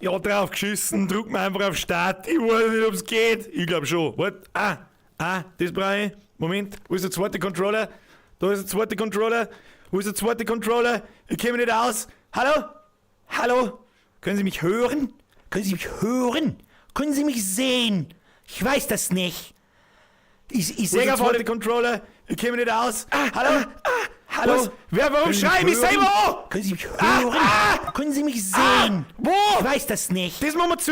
Ja, drauf geschissen, druck mir einfach auf Start. Ich weiß nicht, ob's geht. Ich glaub schon. Wart. Ah, ah, das brauche ich. Moment, wo ist der zweite Controller? Da ist der zweite Controller. Wo ist der zweite Controller? Ich käme nicht aus. Hallo? Hallo? Können Sie mich hören? Können Sie mich hören? Können Sie mich sehen? Ich weiß das nicht. Ich sehe auf den Controller. Ich käme nicht aus. Ah, hallo? Ah, hallo? Was? Wer, warum schrei ich mich selber an? Können Sie mich hören? Ah, Können Sie mich sehen? Wo? Ich weiß das nicht. Das machen wir zu.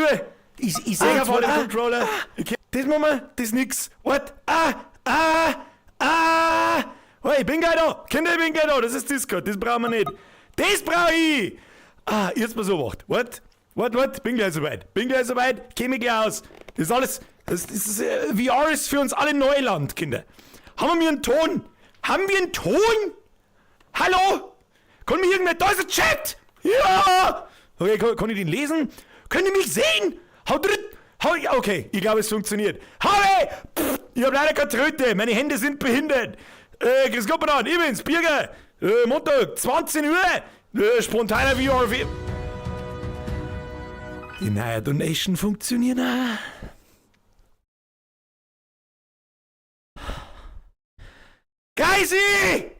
Ich sehe auf den Controller. Ich, das machen wir, das ist nix. Wart. Ah, ah, ah. Oh, ich bin gleich da. Kinder, ich bin gleich da. Das ist Discord. Das brauchen wir nicht. Das brauche ich. Ah, jetzt mal so wacht. Wart. Wart, wart. Bin gleich soweit. Bin gleich soweit. Käme ich gleich aus. Das ist alles. Das ist, VR ist für uns alle Neuland, Kinder. Haben wir einen Ton? Haben wir einen Ton? Hallo? Kann mir irgendwer. Da ist ein Chat! Ja! Okay, kann ich den lesen? Könnt ihr mich sehen? Haut drin! Hau, okay, ich glaube, es funktioniert. Habe! Pff, ich habe leider keine Tröte, meine Hände sind behindert. Grüß Gott, miteinander, ich bin's, Birger. Montag, 20 Uhr. Spontaner VR. Die neue Donation funktioniert auch. Geisi!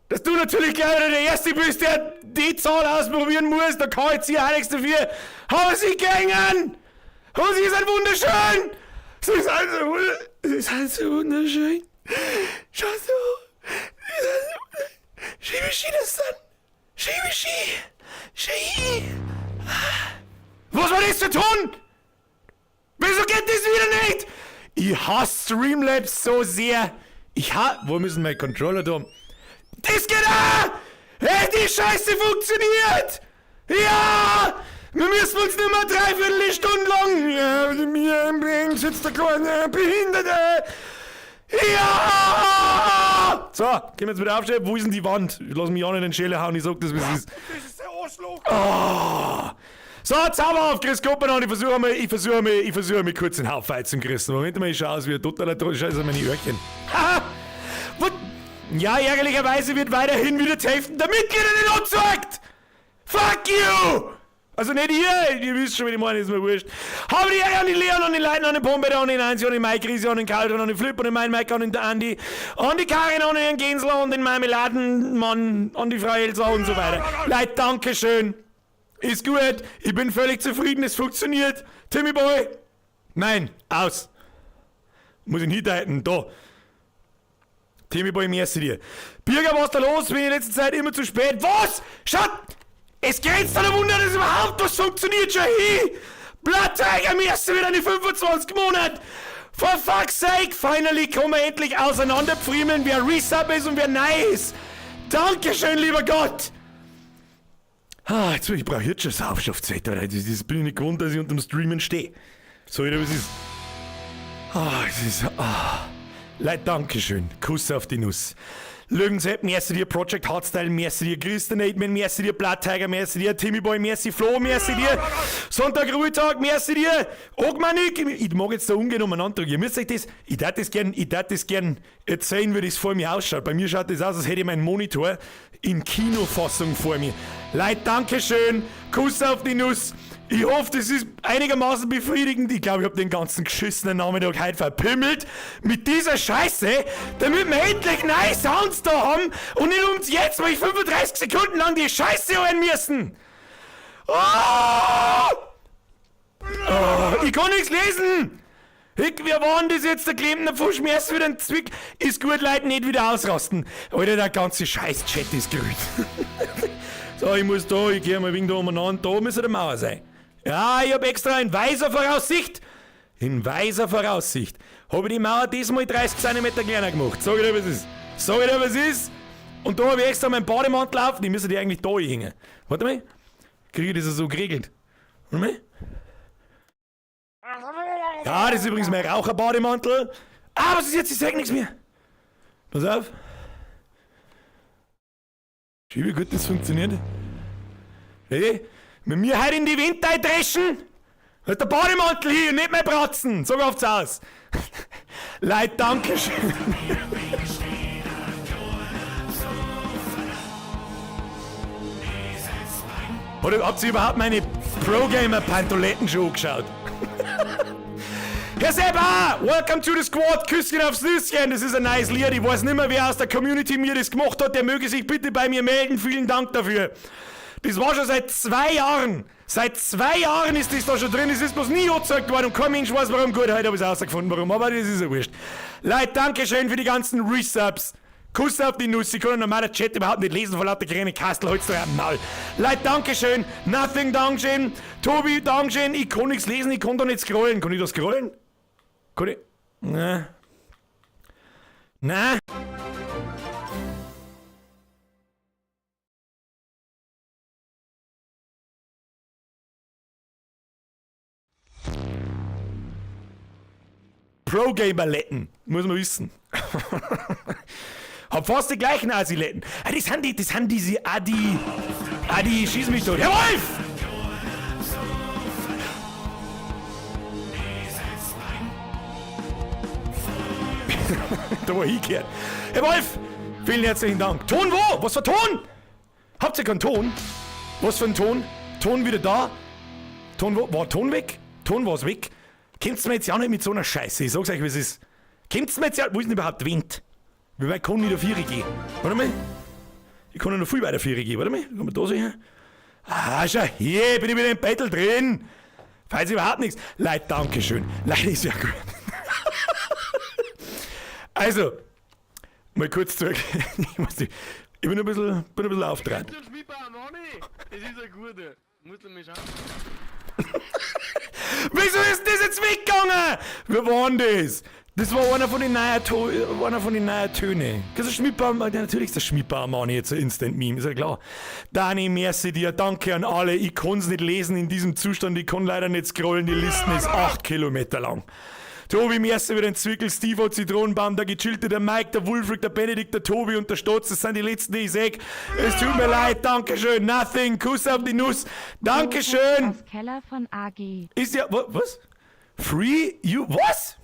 Dass du natürlich gleich wieder der Erste bist, der die Zahl ausprobieren muss, da kann ich hier auch nichts dafür. Aber sie gängen! Und sie sind wunderschön! Sie sind so, sie sind so wunderschön. Schau so. Sie sind so, schön wie das sind. Schön wie schön. Schön. Was war das zu tun? Wieso geht das wieder nicht? Ich hasse Streamlabs so sehr. Ich ha... Wo müssen mein Controller da? Das geht auch! Hey, die Scheiße funktioniert! Ja! Wir müssen uns nicht mehr dreiviertel Stunde lang... Ja, mir im Bring sitzt der kleine Behinderte! Ja! So, gehen wir jetzt wieder aufstehen. Wo ist denn die Wand? Ich lass mich auch nicht in den Schäler hauen, ich sag das, wie es ist. Das ist der Arschloch! Oh. So, Zauber auf, Chris Koppmann, ich versuche mal, ich versuche mal, ich versuche mal kurz einen Haufen zu kriegen. Moment mal, ich schaue aus wie ein totaler Troll. Scheiße, meine Öhrchen. Haha! What? Ja, ärgerlicherweise wird weiterhin wieder die Hälfte der Mitglieder nicht angezeigt! Fuck you! Also nicht ihr, ihr wisst schon, wie ich meine, ist mir wurscht. Habe die Ehre an die Leon, an den Leiten, an den Pombe, an den Heinz, an den Mike Riese, an den Karl, an den Flip, an den Mein Mike, an den Andi, an die Karin, an den Gensler, an den Marmeladenmann, an die Frau Elsa und so weiter. Leute, Dankeschön. Ist gut, ich bin völlig zufrieden, es funktioniert. Timmy Boy! Nein, aus. Muss ich hindeuten, da. Timmy Boy, merci dir. Birger, was ist da los? Bin in letzter Zeit immer zu spät. Was? Schaut! Es grenzt an ein Wunder, dass überhaupt was funktioniert schon hin! Blatttiger, merci wieder die 25 Monate! For fuck's sake, finally können wir endlich auseinanderpfriemeln, wer Resub ist und wer neu ist! Dankeschön, lieber Gott! Ah, jetzt, ich brauche jetzt schon Sauerstoffzelt, Alter. Das bin ich nicht gewohnt, dass ich unterm Streamen stehe. So, was ist. Ah, es ist. Ah. Leute, Dankeschön. Kuss auf die Nuss. Löwensepp, merci dir, Project Hardstyle, merci dir, Christian Aidman, merci dir, Blood Tiger, merci dir, Timmy Boy, merci Flo, merci dir, Sonntag Ruhetag, merci dir, Ogmanik, ich mag jetzt da umgehen umeinander. Ihr müsst euch das, ich darf das gern, ich darf das gern erzählen, wie das vor mir ausschaut. Bei mir schaut das aus, als hätte ich meinen Monitor in Kinofassung vor mir. Leute, Dankeschön, Kuss auf die Nuss. Ich hoffe, das ist einigermaßen befriedigend. Ich glaube, ich habe den ganzen geschissenen Nachmittag heute verpimmelt mit dieser Scheiße, damit wir endlich neue Sounds da haben und nicht uns jetzt, weil ich 35 Sekunden lang die Scheiße hören müssen. Oh! Oh, ich kann nichts lesen! Ich, wir waren das jetzt, der Klempner Pfusch, mir erst wieder ein Zwick. Ist gut, Leute, nicht wieder ausrasten. Alter, der ganze Scheiß-Chat ist gerührt. So, ich muss da, ich geh mal wegen da umeinander, da müsste der Mauer sein. Ja, ich hab extra in weiser Voraussicht, in weiser Voraussicht, hab ich die Mauer diesmal 30 Zentimeter kleiner gemacht. Sag ich dir, was ist. Sag ich dir, was ist. Und da hab ich extra meinen Bademantel auf, die müssen die eigentlich da hängen. Warte mal, kriege ich das so geregelt? Warte mal. Ja, das ist übrigens mein Raucherbademantel. Ah, was ist jetzt? Ich sag nichts mehr. Pass auf. Schau, wie gut das funktioniert. Hey, mit mir heute in die Winter dreschen. Da ist der Bademantel hier, nicht mehr Bratzen. Sag aufs aus. Leute, Dankeschön. Oder habt ihr überhaupt meine Pro-Gamer Pantoletten schon angeschaut. Herr Seba, welcome to the squad, Küsschen aufs Nüsschen, das ist ein neues Lied, ich weiß nicht mehr, wer aus der Community mir das gemacht hat, der möge sich bitte bei mir melden, vielen Dank dafür. Das war schon seit 2 Jahren, seit 2 Jahren ist das da schon drin, es ist bloß nie angezeigt worden und kein Mensch weiß warum. Gut, heute habe ich es rausgefunden, warum, aber das ist ja wurscht. Leute, Dankeschön für die ganzen Resubs. Kuss auf die Nuss, ich kann normaler Chat überhaupt nicht lesen vor lauter grünen Kastel, halt's doch am Maul. Leute, Dankeschön, Nothing, Dankeschön, Tobi, Dankeschön, ich kann nichts lesen, ich kann da nicht scrollen. Kann ich da scrollen? Kann ich? Na. Na? Pro-Gamer-Letten, muss man wissen. Hab fast die gleichen Asiletten. Ah, das sind diese Adi, Adi, schieß mich tot. Herr Wolf! Da war ich gehört. Herr Wolf, vielen herzlichen Dank. Ton wo? Was für Ton? Habt ihr keinen Ton? Was für ein Ton? Ton wieder da? Ton wo? War Ton weg? Ton war's weg? Kommt's mir jetzt ja nicht mit so einer Scheiße. Ich sag's euch, wie es ist. Kommt's mir jetzt ja. Wo ist denn überhaupt Wind? Wie weit kann ich da Viere gehen? Warte mal. Ich kann ja noch viel weiter Viere gehen. Warte mal. Kann man da so her? Ah, schau hier, bin ich wieder im Battle drin. Falls überhaupt nichts. Leute, Dankeschön. Leute, ist ja gut. Also, mal kurz zurück. Ich muss die, ich bin ein bisschen aufgedreht. Das ist eine gute. Musst du mich schauen. Wieso ist das jetzt weggegangen? Wer war denn das? Das war einer von den neuen Töne. Das ist Schmidbauer, natürlich ist der Schmidbauer Mann jetzt ein Instant Meme, ist ja klar. Dani, merci dir, danke an alle. Ich kann's nicht lesen in diesem Zustand, ich kann leider nicht scrollen, die Listen ist 8 Kilometer lang. Tobi, merci wieder den Zwickel, Steve, Zitronenbaum, der Gechillte, der Mike, der Wulfric, der Benedikt, der Tobi und der Stotz, das sind die letzten, die ich seh. Es tut mir leid, Dankeschön, nothing, Kuss auf die Nuss, Dankeschön. Aus Keller von AG. Ist ja, was? Free you, was?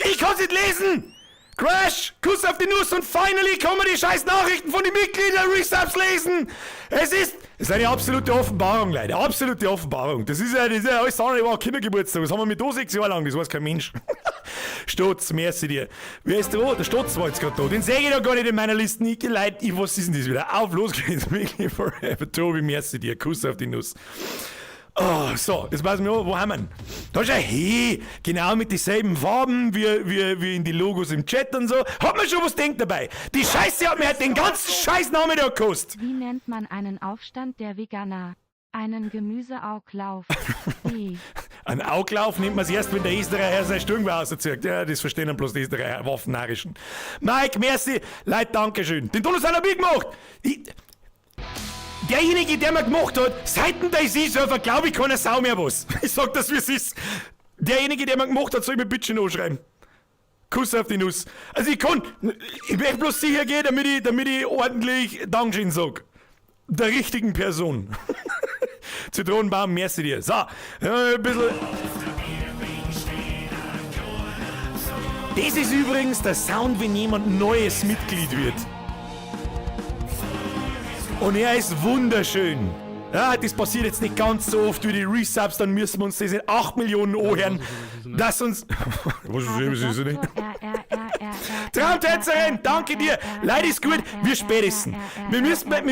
Ich kann's nicht lesen! Crash! Kuss auf die Nuss und finally kann man die scheiß Nachrichten von den Mitgliedern Resubs lesen! Es ist eine absolute Offenbarung, Leute. Absolute Offenbarung. Das ist ja alles andere war Kindergeburtstag. Was haben wir mit da 6 Jahre lang? Das weiß kein Mensch. Stotz, merci dir. Wer ist da? Der Stotz war jetzt gerade da. Den sehe ich doch gar nicht in meiner Liste. Ich, Leute, ich, was ist denn das wieder? Auf, los geht's. Wirklich forever. Tobi, merci dir. Kuss auf die Nuss. Oh, so, jetzt weiß ich mir, wo haben wir ihn? Da ist er, hey, genau mit dieselben Farben wie in die Logos im Chat und so. Hat man schon was denkt dabei. Die Scheiße hat mir halt den ganzen scheiß Nachmittag gekostet. Wie nennt man einen Aufstand der Veganer? Einen Gemüseauglauf. Wie? Ein Auglauf nimmt man es erst, wenn der Österreicher sein Sturmgewehr rauszieht. Ja, das verstehen dann bloß die Österreicher, Waffennarrischen. Mike, merci. Leute, Dankeschön. Den Donus hat er mitgemacht. Derjenige, der mir gemacht hat, seit dem DayZ-Server, glaube ich, keine Sau mehr was. Ich sag das, wie es ist. Derjenige, der mir gemacht hat, soll mir bitte schön anschreiben. Kuss auf die Nuss. Also ich möchte bloß sicher gehen, damit ich ordentlich Dankeschön sag. Der richtigen Person. Zitronenbaum, merci dir. So, ein bisschen. Das ist übrigens der Sound, wenn jemand neues Mitglied wird. Und er ist wunderschön. Ja, das passiert jetzt nicht ganz so oft wie die Resubs, dann müssen wir uns das in 8 Millionen anhören, dass uns. Was ist das? Habe Doktor R R R R R Traumtänzerin, danke dir. Leute, ist gut. Wir spätestens. Wir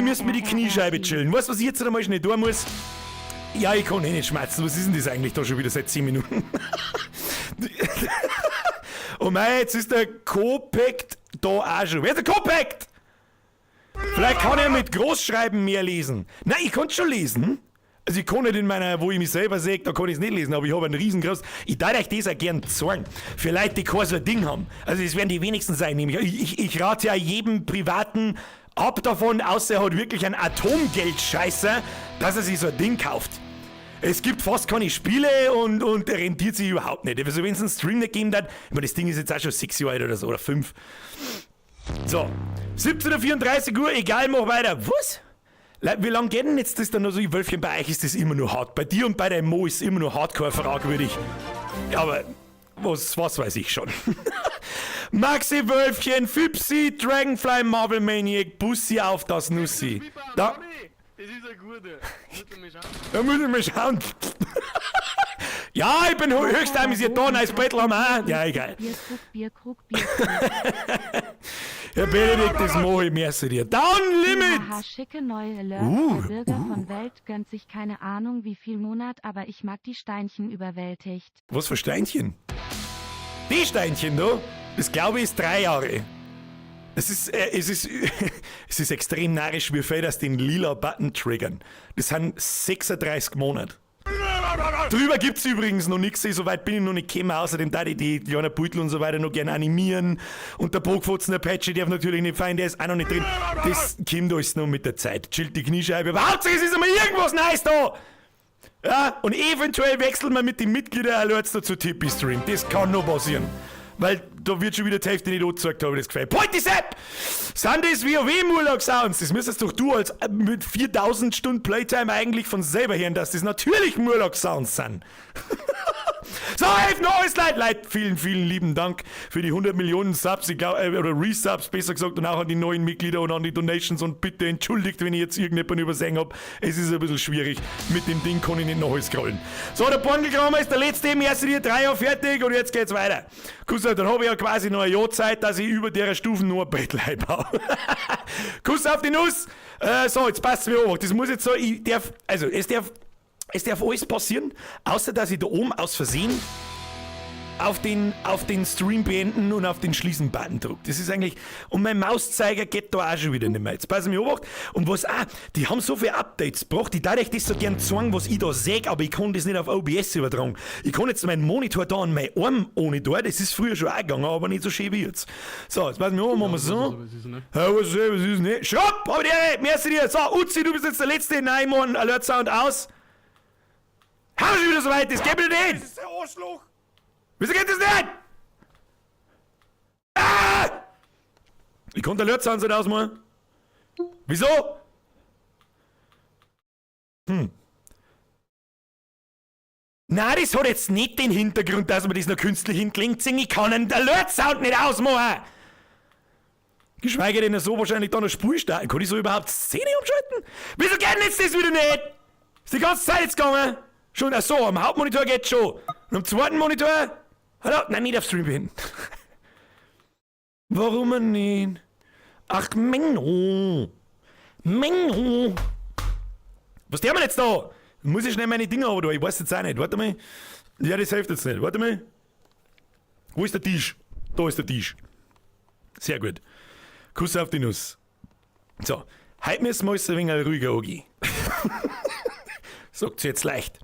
müssen mit die Kniescheibe chillen. Weißt du, was ich jetzt einmal schnell tun muss? Ja, ich kann eh nicht schmerzen. Was ist denn das eigentlich da schon wieder seit 10 Minuten? Oh mei, jetzt ist der Kopekt da auch schon. Wer ist der Kopekt? Vielleicht kann er mit Großschreiben mehr lesen. Nein, ich kann schon lesen. Also ich kann nicht in meiner, wo ich mich selber sehe, da kann ich es nicht lesen, aber ich habe einen riesengroßen. Ich darf euch das auch gern zeigen. Für Leute, die kein so ein Ding haben. Also es werden die wenigsten sein, nämlich. Ich rate ja jedem Privaten ab davon, außer er hat wirklich einen Atomgeldscheißer, dass er sich so ein Ding kauft. Es gibt fast keine Spiele und der rentiert sich überhaupt nicht. Also wenn es einen Stream nicht gegeben hat, ich meine, das Ding ist jetzt auch schon 6 Jahre alt oder so, oder 5. So, 17.34 Uhr, egal, mach weiter. Was? Wie lange geht denn jetzt das dann noch so? Wölfchen, bei euch ist das immer nur hart. Bei dir und bei deinem Mo ist es immer nur hardcore fragwürdig. Ja, aber was weiß ich schon. Maxi Wölfchen, Fipsi, Dragonfly, Marvel Maniac, Bussi auf das Nussi. Da, Das ist eine gute. Musst du mich schauen. Da muss ich mal schauen. Ja, ich bin höchst amüsiert da, neues Bettel haben wir auch. Ja, egal. Bierkrug, Bierkrug, Bierkrug. Herr Benedikt, das mache ich, merci dir. Down Limit! Haha, schicke neue Alert. Der Bürger von Welt gönnt sich keine Ahnung, wie viel Monat, aber ich mag die Steinchen überwältigt. Was für Steinchen? Die Steinchen, du? Das, glaube ich, ist 3 Jahre. Es ist extrem narrisch, wie viel das den lila Button triggern. Das sind 36 Monate. Drüber gibt's übrigens noch nichts, so weit bin ich noch nicht gekommen. Außerdem da die kleinen Beutel und so weiter noch gerne animieren. Und der Bogfotzen Apache darf natürlich nicht feiern, der ist auch noch nicht drin. Das kommt alles noch mit der Zeit. Chillt die Kniescheibe. Aber Hauptsache, es ist einmal irgendwas Neues da! Ja, und eventuell wechseln wir mit den Mitgliedern Alerts dazu Tipeeestream. Das kann noch passieren. Weil da wird schon wieder die Hälfte nicht angezeigt, habe ich das Gefühl. Pointy Sepp! Sind das WoW Murloc Sounds? Das müsstest doch du als mit 4000 Stunden Playtime eigentlich von selber hören, dass das natürlich Murloc Sounds sind. So, helfen noch alles Leid, Leid. Vielen, vielen lieben Dank für die 100 Millionen Subs, ich glaub, oder Resubs, besser gesagt, und auch an die neuen Mitglieder und an die Donations und bitte entschuldigt, wenn ich jetzt irgendjemanden übersehen hab. Es ist ein bisschen schwierig. Mit dem Ding kann ich nicht noch scrollen. So, der Bondelkramer ist der letzte im ersten hier, 3 Jahre fertig und jetzt geht's weiter. Kuss, dann habe ich ja quasi noch ein Jahr Zeit, dass ich über der Stufen nur ein Brettel einbaue. Kuss auf die Nuss. So, jetzt passt's mir auf. Das muss jetzt so, ich darf, also es darf alles passieren, außer dass ich da oben aus Versehen auf den Stream beenden und auf den Schließen-Button drücke. Das ist eigentlich, und mein Mauszeiger geht da auch schon wieder nicht mehr. Jetzt passen wir auf. Und was auch, die haben so viele Updates gebracht, ich darf euch das so gern zeigen, was ich da sehe, aber ich kann das nicht auf OBS übertragen. Ich kann jetzt meinen Monitor da an meinen Arm ohne da, das ist früher schon auch gegangen, aber nicht so schön wie jetzt. So, jetzt passen wir auf, machen wir so. Was ist, ne? Ja, was ist, ne? Schrapp, hab ich die, merci dir. So, Uzi, du bist jetzt der Letzte. Nein, Mann, Alert Sound aus. Haben wir schon wieder so weit, das geht mir nicht. Das ist der Arschloch! Wieso geht das nicht? Ah! Ich konnte Alert Sound nicht ausmachen. Wieso? Na, das hat jetzt nicht den Hintergrund, dass man das noch künstlich hinklingt. Ich kann einen Alert Sound nicht ausmachen. Geschweige denn so wahrscheinlich da noch Spur starten. Kann ich so überhaupt Szene umschalten? Wieso geht denn jetzt das wieder nicht? Ist die ganze Zeit jetzt gegangen? Schon, ach so, am Hauptmonitor geht's schon. Und am zweiten Monitor? Hallo? Nein, nicht auf Stream beenden. Warum nicht? Ach, Menno. Menno. Was tun wir jetzt da? Muss ich schnell meine Dinger aber da? Ich weiß jetzt auch nicht. Warte mal. Ja, das hilft jetzt nicht. Warte mal. Wo ist der Tisch? Da ist der Tisch. Sehr gut. Kuss auf die Nuss. So, heute müssen wir alles ein wenig ruhiger angehen. Sagt sie jetzt leicht.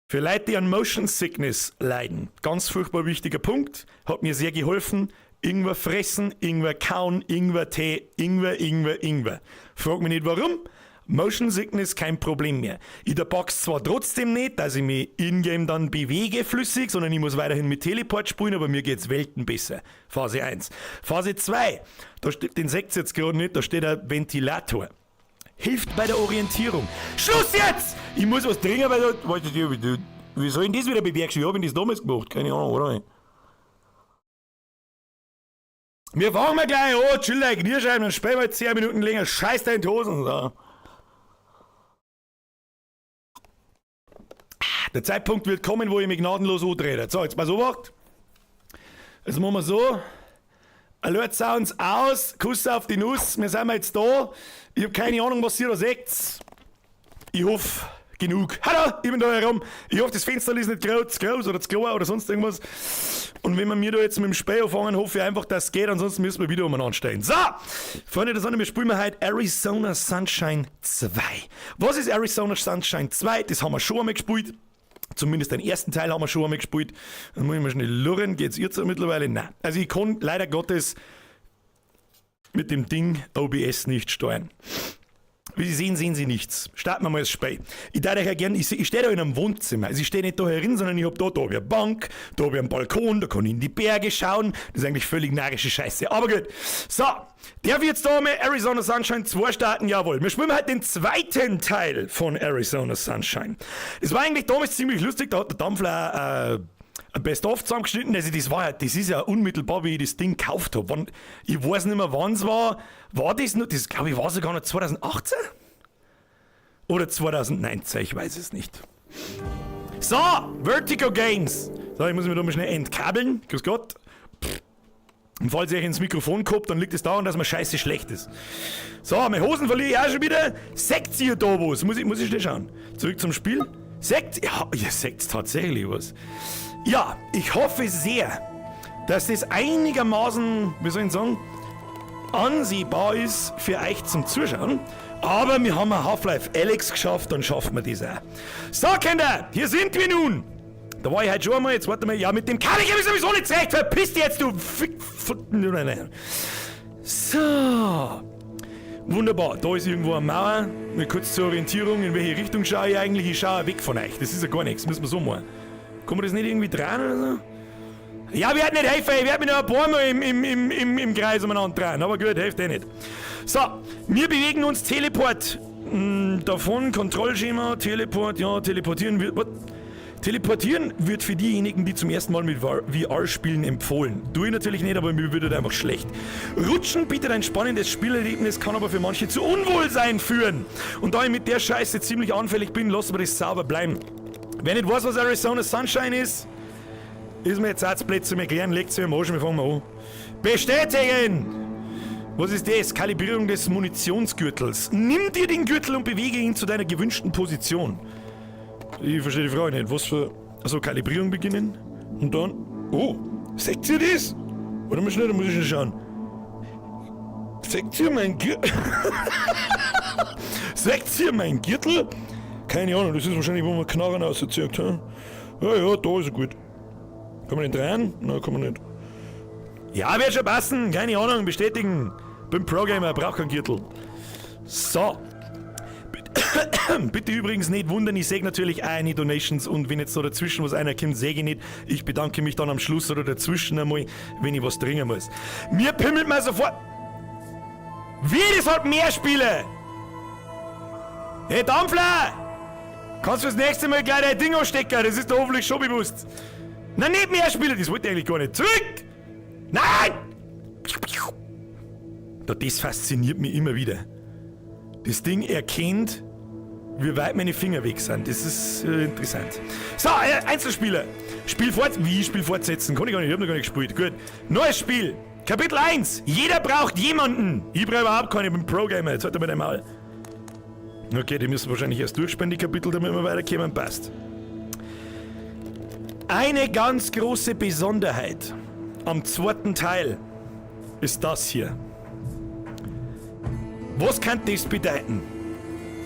Für Leute, die an Motion Sickness leiden, ganz furchtbar wichtiger Punkt, hat mir sehr geholfen. Ingwer fressen, Ingwer kauen, Ingwer Tee, Ingwer, Ingwer, Ingwer. Frag mich nicht, warum. Motion Sickness kein Problem mehr. Ich da pack's zwar trotzdem nicht, dass ich mich in-game dann bewege flüssig, sondern ich muss weiterhin mit Teleport spielen, aber mir geht's Welten besser. Phase 1. Phase 2, da steht, den seht's jetzt gerade nicht, da steht ein Ventilator. Hilft bei der Orientierung. Schluss jetzt! Ich muss was trinken, weil da, weißt du, wie soll ich denn das wieder bewerkstelligen? Wie hab ich das damals gemacht? Keine Ahnung, oder? Wir fangen mal gleich an, chill deine Kniescheiben, dann spielen wir jetzt 10 Minuten länger. Scheiß dein Hosen. So. Der Zeitpunkt wird kommen, wo ich mich gnadenlos andrehe. So, jetzt pass auf. Jetzt machen wir so. Alert Sounds aus, Kuss auf die Nuss, wir sind jetzt da. Ich habe keine Ahnung, was ihr da seht. Ich hoffe, genug. Hallo, ich bin da herum. Ich hoffe, das Fenster ist nicht groß, zu groß oder zu klein oder sonst irgendwas. Und wenn wir mir da jetzt mit dem Spiel anfangen, hoffe ich einfach, dass es geht. Ansonsten müssen wir wieder umeinander stehen. So, Freunde der Sonne, wir spielen heute Arizona Sunshine 2. Was ist Arizona Sunshine 2? Das haben wir schon einmal gespielt. Zumindest den ersten Teil haben wir schon einmal gespielt. Dann muss ich mal schnell lurren. Geht's jetzt mittlerweile? Nein. Also ich kann leider Gottes mit dem Ding OBS nicht steuern. Wie Sie sehen, sehen Sie nichts. Starten wir mal das Spiel. Ich darf euch ja gern, ich stehe da in einem Wohnzimmer. Also ich stehe nicht da herin, sondern ich hab da hab ich eine Bank, da hab ich einen Balkon, da kann ich in die Berge schauen. Das ist eigentlich völlig narische Scheiße. Aber gut. So, darf ich jetzt da mal Arizona Sunshine 2 starten? Jawohl. Wir spielen heute den zweiten Teil von Arizona Sunshine. Das war eigentlich damals ziemlich lustig. Da hat der Dampfler ein Best-of zusammengeschnitten. Also das ist ja unmittelbar, wie ich das Ding gekauft hab. Wann, ich weiß nicht mehr, wann es war. War das noch, das glaube ich, war sogar noch 2018? Oder 2019, ich weiß es nicht. So, Vertigo Games. So, ich muss mich da mal schnell entkabeln. Grüß Gott. Und falls ich ins Mikrofon kommt, dann liegt es daran, dass mir scheiße schlecht ist. So, meine Hosen verliere ich auch schon wieder. Seht ihr da was? Muss ich schnell schauen. Zurück zum Spiel. Seht, ja, ihr seht tatsächlich was. Ja, ich hoffe sehr, dass das einigermaßen, wie soll ich sagen, ansehbar ist für euch zum Zuschauen. Aber wir haben Half-Life Alyx geschafft, dann schaffen wir das auch. So, Kinder, hier sind wir nun. Da war ich halt schon einmal, jetzt warte mal, ja, mit dem kann ich mich sowieso nicht zurecht, verpiss dich jetzt, du Fick. So. Wunderbar, da ist irgendwo eine Mauer. Nur kurz zur Orientierung, in welche Richtung schaue ich eigentlich? Ich schaue weg von euch. Das ist ja gar nichts, müssen wir so machen. Kann man das nicht irgendwie drehen oder so? Ja, wir werden nicht helfen, ich werde mich noch ein paar Mal im Kreis umeinander drehen. Aber gut, hilft eh nicht. So, wir bewegen uns Teleport. Davon, Kontrollschema, Teleport, ja, teleportieren wird. What? Teleportieren wird für diejenigen, die zum ersten Mal mit VR spielen, empfohlen. Tu ich natürlich nicht, aber mir wird halt einfach schlecht. Rutschen bietet ein spannendes Spielerlebnis, kann aber für manche zu Unwohlsein führen. Und da ich mit der Scheiße ziemlich anfällig bin, lassen wir das sauber bleiben. Wer nicht weiß, was Arizona Sunshine ist, ist mir jetzt auch zu blöd zum Erklären, legt sich am Arsch, wir fangen mal an. Bestätigen! Was ist das? Kalibrierung des Munitionsgürtels. Nimm dir den Gürtel und bewege ihn zu deiner gewünschten Position. Ich verstehe die Frage nicht. Was für. Also Kalibrierung beginnen und dann. Oh, seht ihr das? Warte mal schnell, da muss ich schon schauen. Seht ihr mein Gürtel? Seht ihr mein Gürtel? Keine Ahnung, das ist wahrscheinlich, wo man Knarren rauszieht. Hm? Ja, da ist er gut. Kann man den drehen? Nein, kann man nicht. Ja, wird schon passen. Keine Ahnung, bestätigen. Bin Pro-Gamer, brauch keinen Gürtel. So. Bitte übrigens nicht wundern, ich sehe natürlich auch eine Donations und wenn jetzt da dazwischen was einer kommt, sehe ich nicht. Ich bedanke mich dann am Schluss oder dazwischen einmal, wenn ich was trinken muss. Mir pimmelt man sofort. Wie, das hat mehr Spiele! Hey Dampfler! Kannst du das nächste Mal gleich dein Ding anstecken? Das ist doch hoffentlich schon bewusst. Na, nicht mehr Spiele, das wollte ich eigentlich gar nicht. Zurück! Nein! Da, das fasziniert mich immer wieder. Das Ding erkennt, wie weit meine Finger weg sind. Das ist interessant. So, Einzelspieler. Spiel fort. Wie Spiel fortsetzen? Kann ich gar nicht. Ich hab noch gar nicht gespielt. Gut. Neues Spiel. Kapitel 1. Jeder braucht jemanden. Ich brauche überhaupt keinen. Ich bin Pro-Gamer. Jetzt halt mal dein Maul. Okay, die müssen wahrscheinlich erst durchspielen, die Kapitel, damit wir weiterkommen. Passt. Eine ganz große Besonderheit am zweiten Teil ist das hier. Was kann das bedeuten?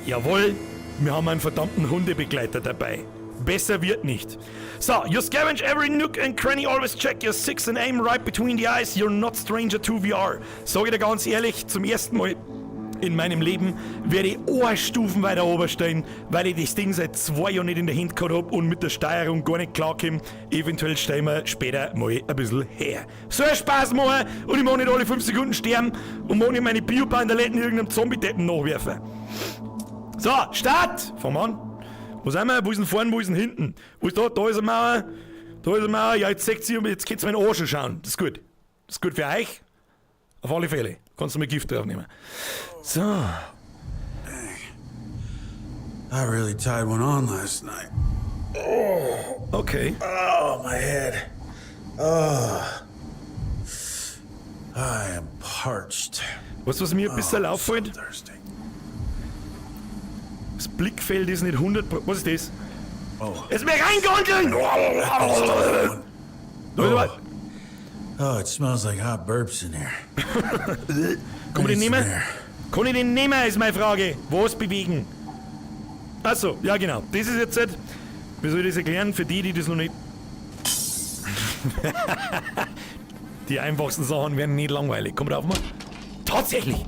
Jawohl, wir haben einen verdammten Hundebegleiter dabei. Besser wird nicht. So, you scavenge every nook and cranny, always check your six and aim right between the eyes. You're not stranger to VR. Sag ich dir ganz ehrlich, zum ersten Mal in meinem Leben werde ich eine Stufen weiter oben stehen, weil ich das Ding seit 2 Jahren nicht in der Hand gehabt hab und mit der Steuerung gar nicht klarkomme. Eventuell stellen wir später mal ein bisschen her. Soll Spaß machen und ich mag nicht alle 5 Sekunden sterben und mag nicht meine Bio-Bandaletten irgendeinem Zombie-Deppen nachwerfen. So, Start! Fangen wir an. Wo sind wir? Wo ist denn vorne, wo ist denn hinten? Wo ist da? Da ist eine Mauer. Da ist eine Mauer. Ja, jetzt seht ihr, jetzt könnt ihr meinen Arsch schauen. Das ist gut. Das ist gut für euch. Auf alle Fälle. Kannst du mal Gift draufnehmen. So. I really tied one on last night. Okay. Oh, my head. Oh. I am parched. Weißt du, was mir ein bisschen Oh, so auffällt? thirsty. Das Blickfeld ist nicht 100. Was ist das? Oh. Jetzt mir reingondeln! Oh. Oh, it smells like hot burps in here. Kann man den Need some nehmen? air. Kann ich den nehmen, ist meine Frage. Was bewegen? Achso, ja genau. Das ist jetzt halt, wie soll ich das erklären? Für die, die das noch nicht. Die einfachsten Sachen werden nicht langweilig. Komm drauf mal. Tatsächlich!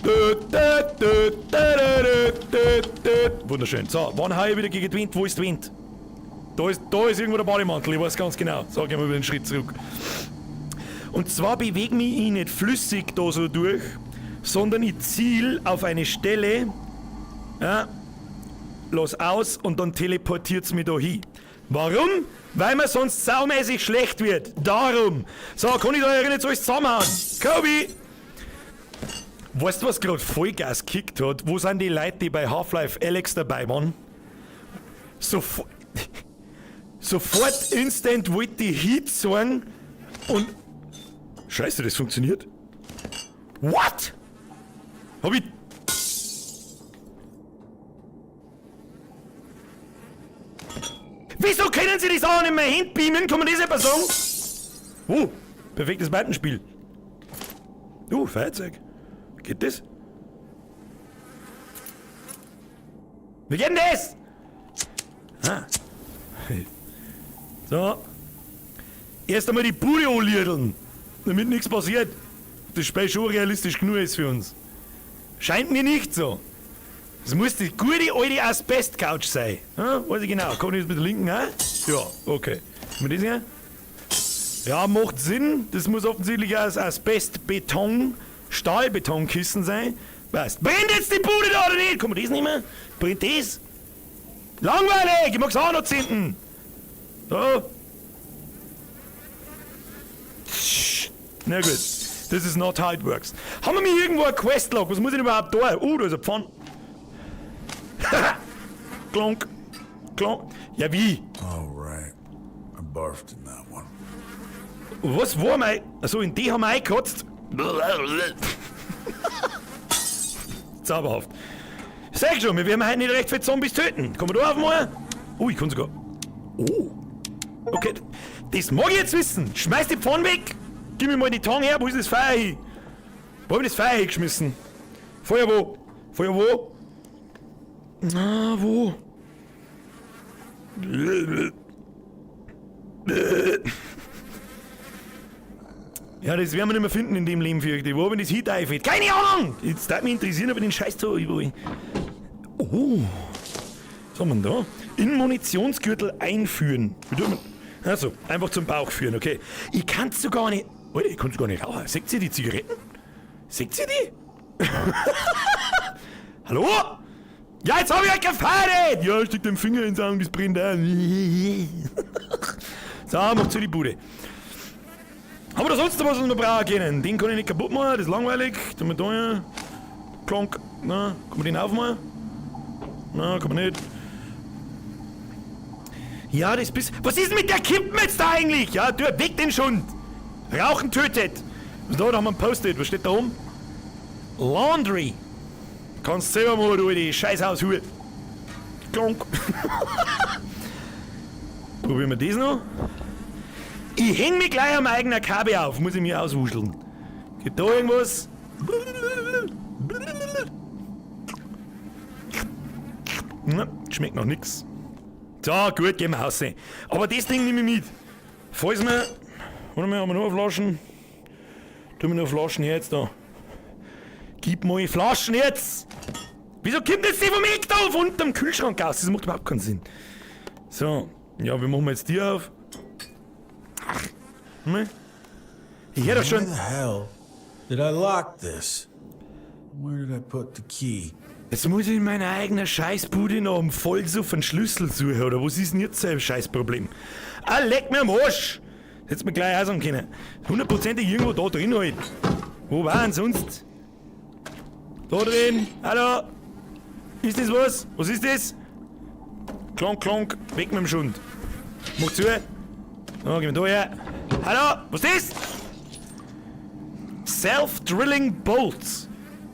Dö, dö, dö, dö, dö, dö. Wunderschön. So, wann hau ich wieder gegen die Wind? Wo ist die Wind? Da ist irgendwo der Bademantel, ich weiß ganz genau. So, gehen wir wieder einen Schritt zurück. Und zwar bewege mich ich nicht flüssig da so durch, sondern ich ziel auf eine Stelle, ja, lass aus und dann teleportiert's mich da hin. Warum? Weil mir sonst saumäßig schlecht wird. Darum. So, kann ich da jetzt alles zusammenhauen? Kobi! Weißt du, was gerade Vollgas gekickt hat? Wo sind die Leute, die bei Half-Life Alyx dabei waren? Sofort instant wollte die Heat sagen und. Scheiße, das funktioniert. What? Hab ich. Wieso können Sie das auch nicht mehr hinbeamen? Kann man das etwa sagen? Oh, perfektes Balkenspiel. Feuerzeug. Geht das? Wie geht denn das? Ah. So. Erst einmal die Bude anliedeln, damit nichts passiert. Das Spiel schon realistisch genug ist für uns. Scheint mir nicht so. Es muss die gute alte Asbest-Couch sein. Ja, weiß ich genau. Kann ich das mit der linken auch? Ja, okay. Mit das hier? Ja, macht Sinn. Das muss offensichtlich aus Asbestbeton, Stahlbetonkissen sein. Passt. Brennt jetzt die Bude da oder nicht? Kann man das nicht mehr? Brennt das? Langweilig! Ich mag's auch noch zünden. So. Na gut. This is not how it works. Haben wir mir irgendwo ein Questlog? Was muss ich denn überhaupt da? Oh, da ist ein Pfann. Klonk. Klonk. Ja, wie? All right. I barfed in that one. Was war mein. Also in die haben wir eingekotzt. Zauberhaft. Sag schon, wir werden heute nicht recht viele Zombies töten. Kommen wir da auf mal? Oh, ich kann sogar. Oh. Okay. Das mag ich jetzt wissen. Schmeiß die Pfanne weg. Gib mir mal die Tang her. Wo ist das Feuer hin? Wo hab ich das Feuer hingeschmissen? Feuer wo? Feuer wo? Na, wo? Ja, das werden wir nicht mehr finden in dem Leben, fürchte ich. Wo hab ich das hinteifelt? Keine Ahnung! Jetzt würde mich interessieren, ob ich den Scheiß da überall. Oh. Was haben wir denn da? In Munitionsgürtel einführen. Wie tut man? Also, einfach zum Bauch führen, okay. Ich kann's so gar nicht. Alter, ich kann's gar nicht rauchen. Seht ihr die Zigaretten? Seht ihr die? Hallo? Ja, jetzt hab ich euch gefeiert! Ja, steck den Finger ins Auge, das brennt auch. So, mach zu die Bude. Haben wir da sonst noch was, was wir brauchen können? Den kann ich nicht kaputt machen, das ist langweilig. Tun wir da her. Klonk. Na, kann man den aufmachen? Na, kann man nicht. Ja, das bist. Was ist denn mit der Kippen jetzt da eigentlich? Ja, du, weg den Schund! Rauchen tötet! Was da, da haben wir ein Post-it. Was steht da oben? Laundry. Kannst selber mal, du, die Scheißhaushure. Klonk. Probieren wir das noch. Ich häng mich gleich am eigenen Kabel auf, muss ich mich auswuscheln. Geht da irgendwas? Na, schmeckt noch nix. So, gut, gehen wir raus. Aber das Ding nehme ich mit. Falls wir. Warte mal, haben wir noch Flaschen? Tun wir noch Flaschen her jetzt da. Gib mal Flaschen jetzt! Wieso kommt jetzt die vom Eck da auf unterm Kühlschrank aus? Das macht überhaupt keinen Sinn. So, ja, wie machen wir jetzt die auf? Ach, ne? Ich hör doch schon. Where the hell did I lock this? Where did I put the key? Jetzt muss ich in meiner eigenen Scheißbude noch am Vollsuff einen Schlüssel suchen, oder was ist denn jetzt sein Scheißproblem? Ah, leck mir am Arsch! Hätt's mir gleich auch sagen können. Hundertprozentig irgendwo da drin halt. Wo war denn sonst? Da drin! Hallo! Ist das was? Was ist das? Klonk, klonk, weg mit dem Schund. Mach zu. So, gehen wir da her. Hallo! Was ist das? Self-Drilling Bolts.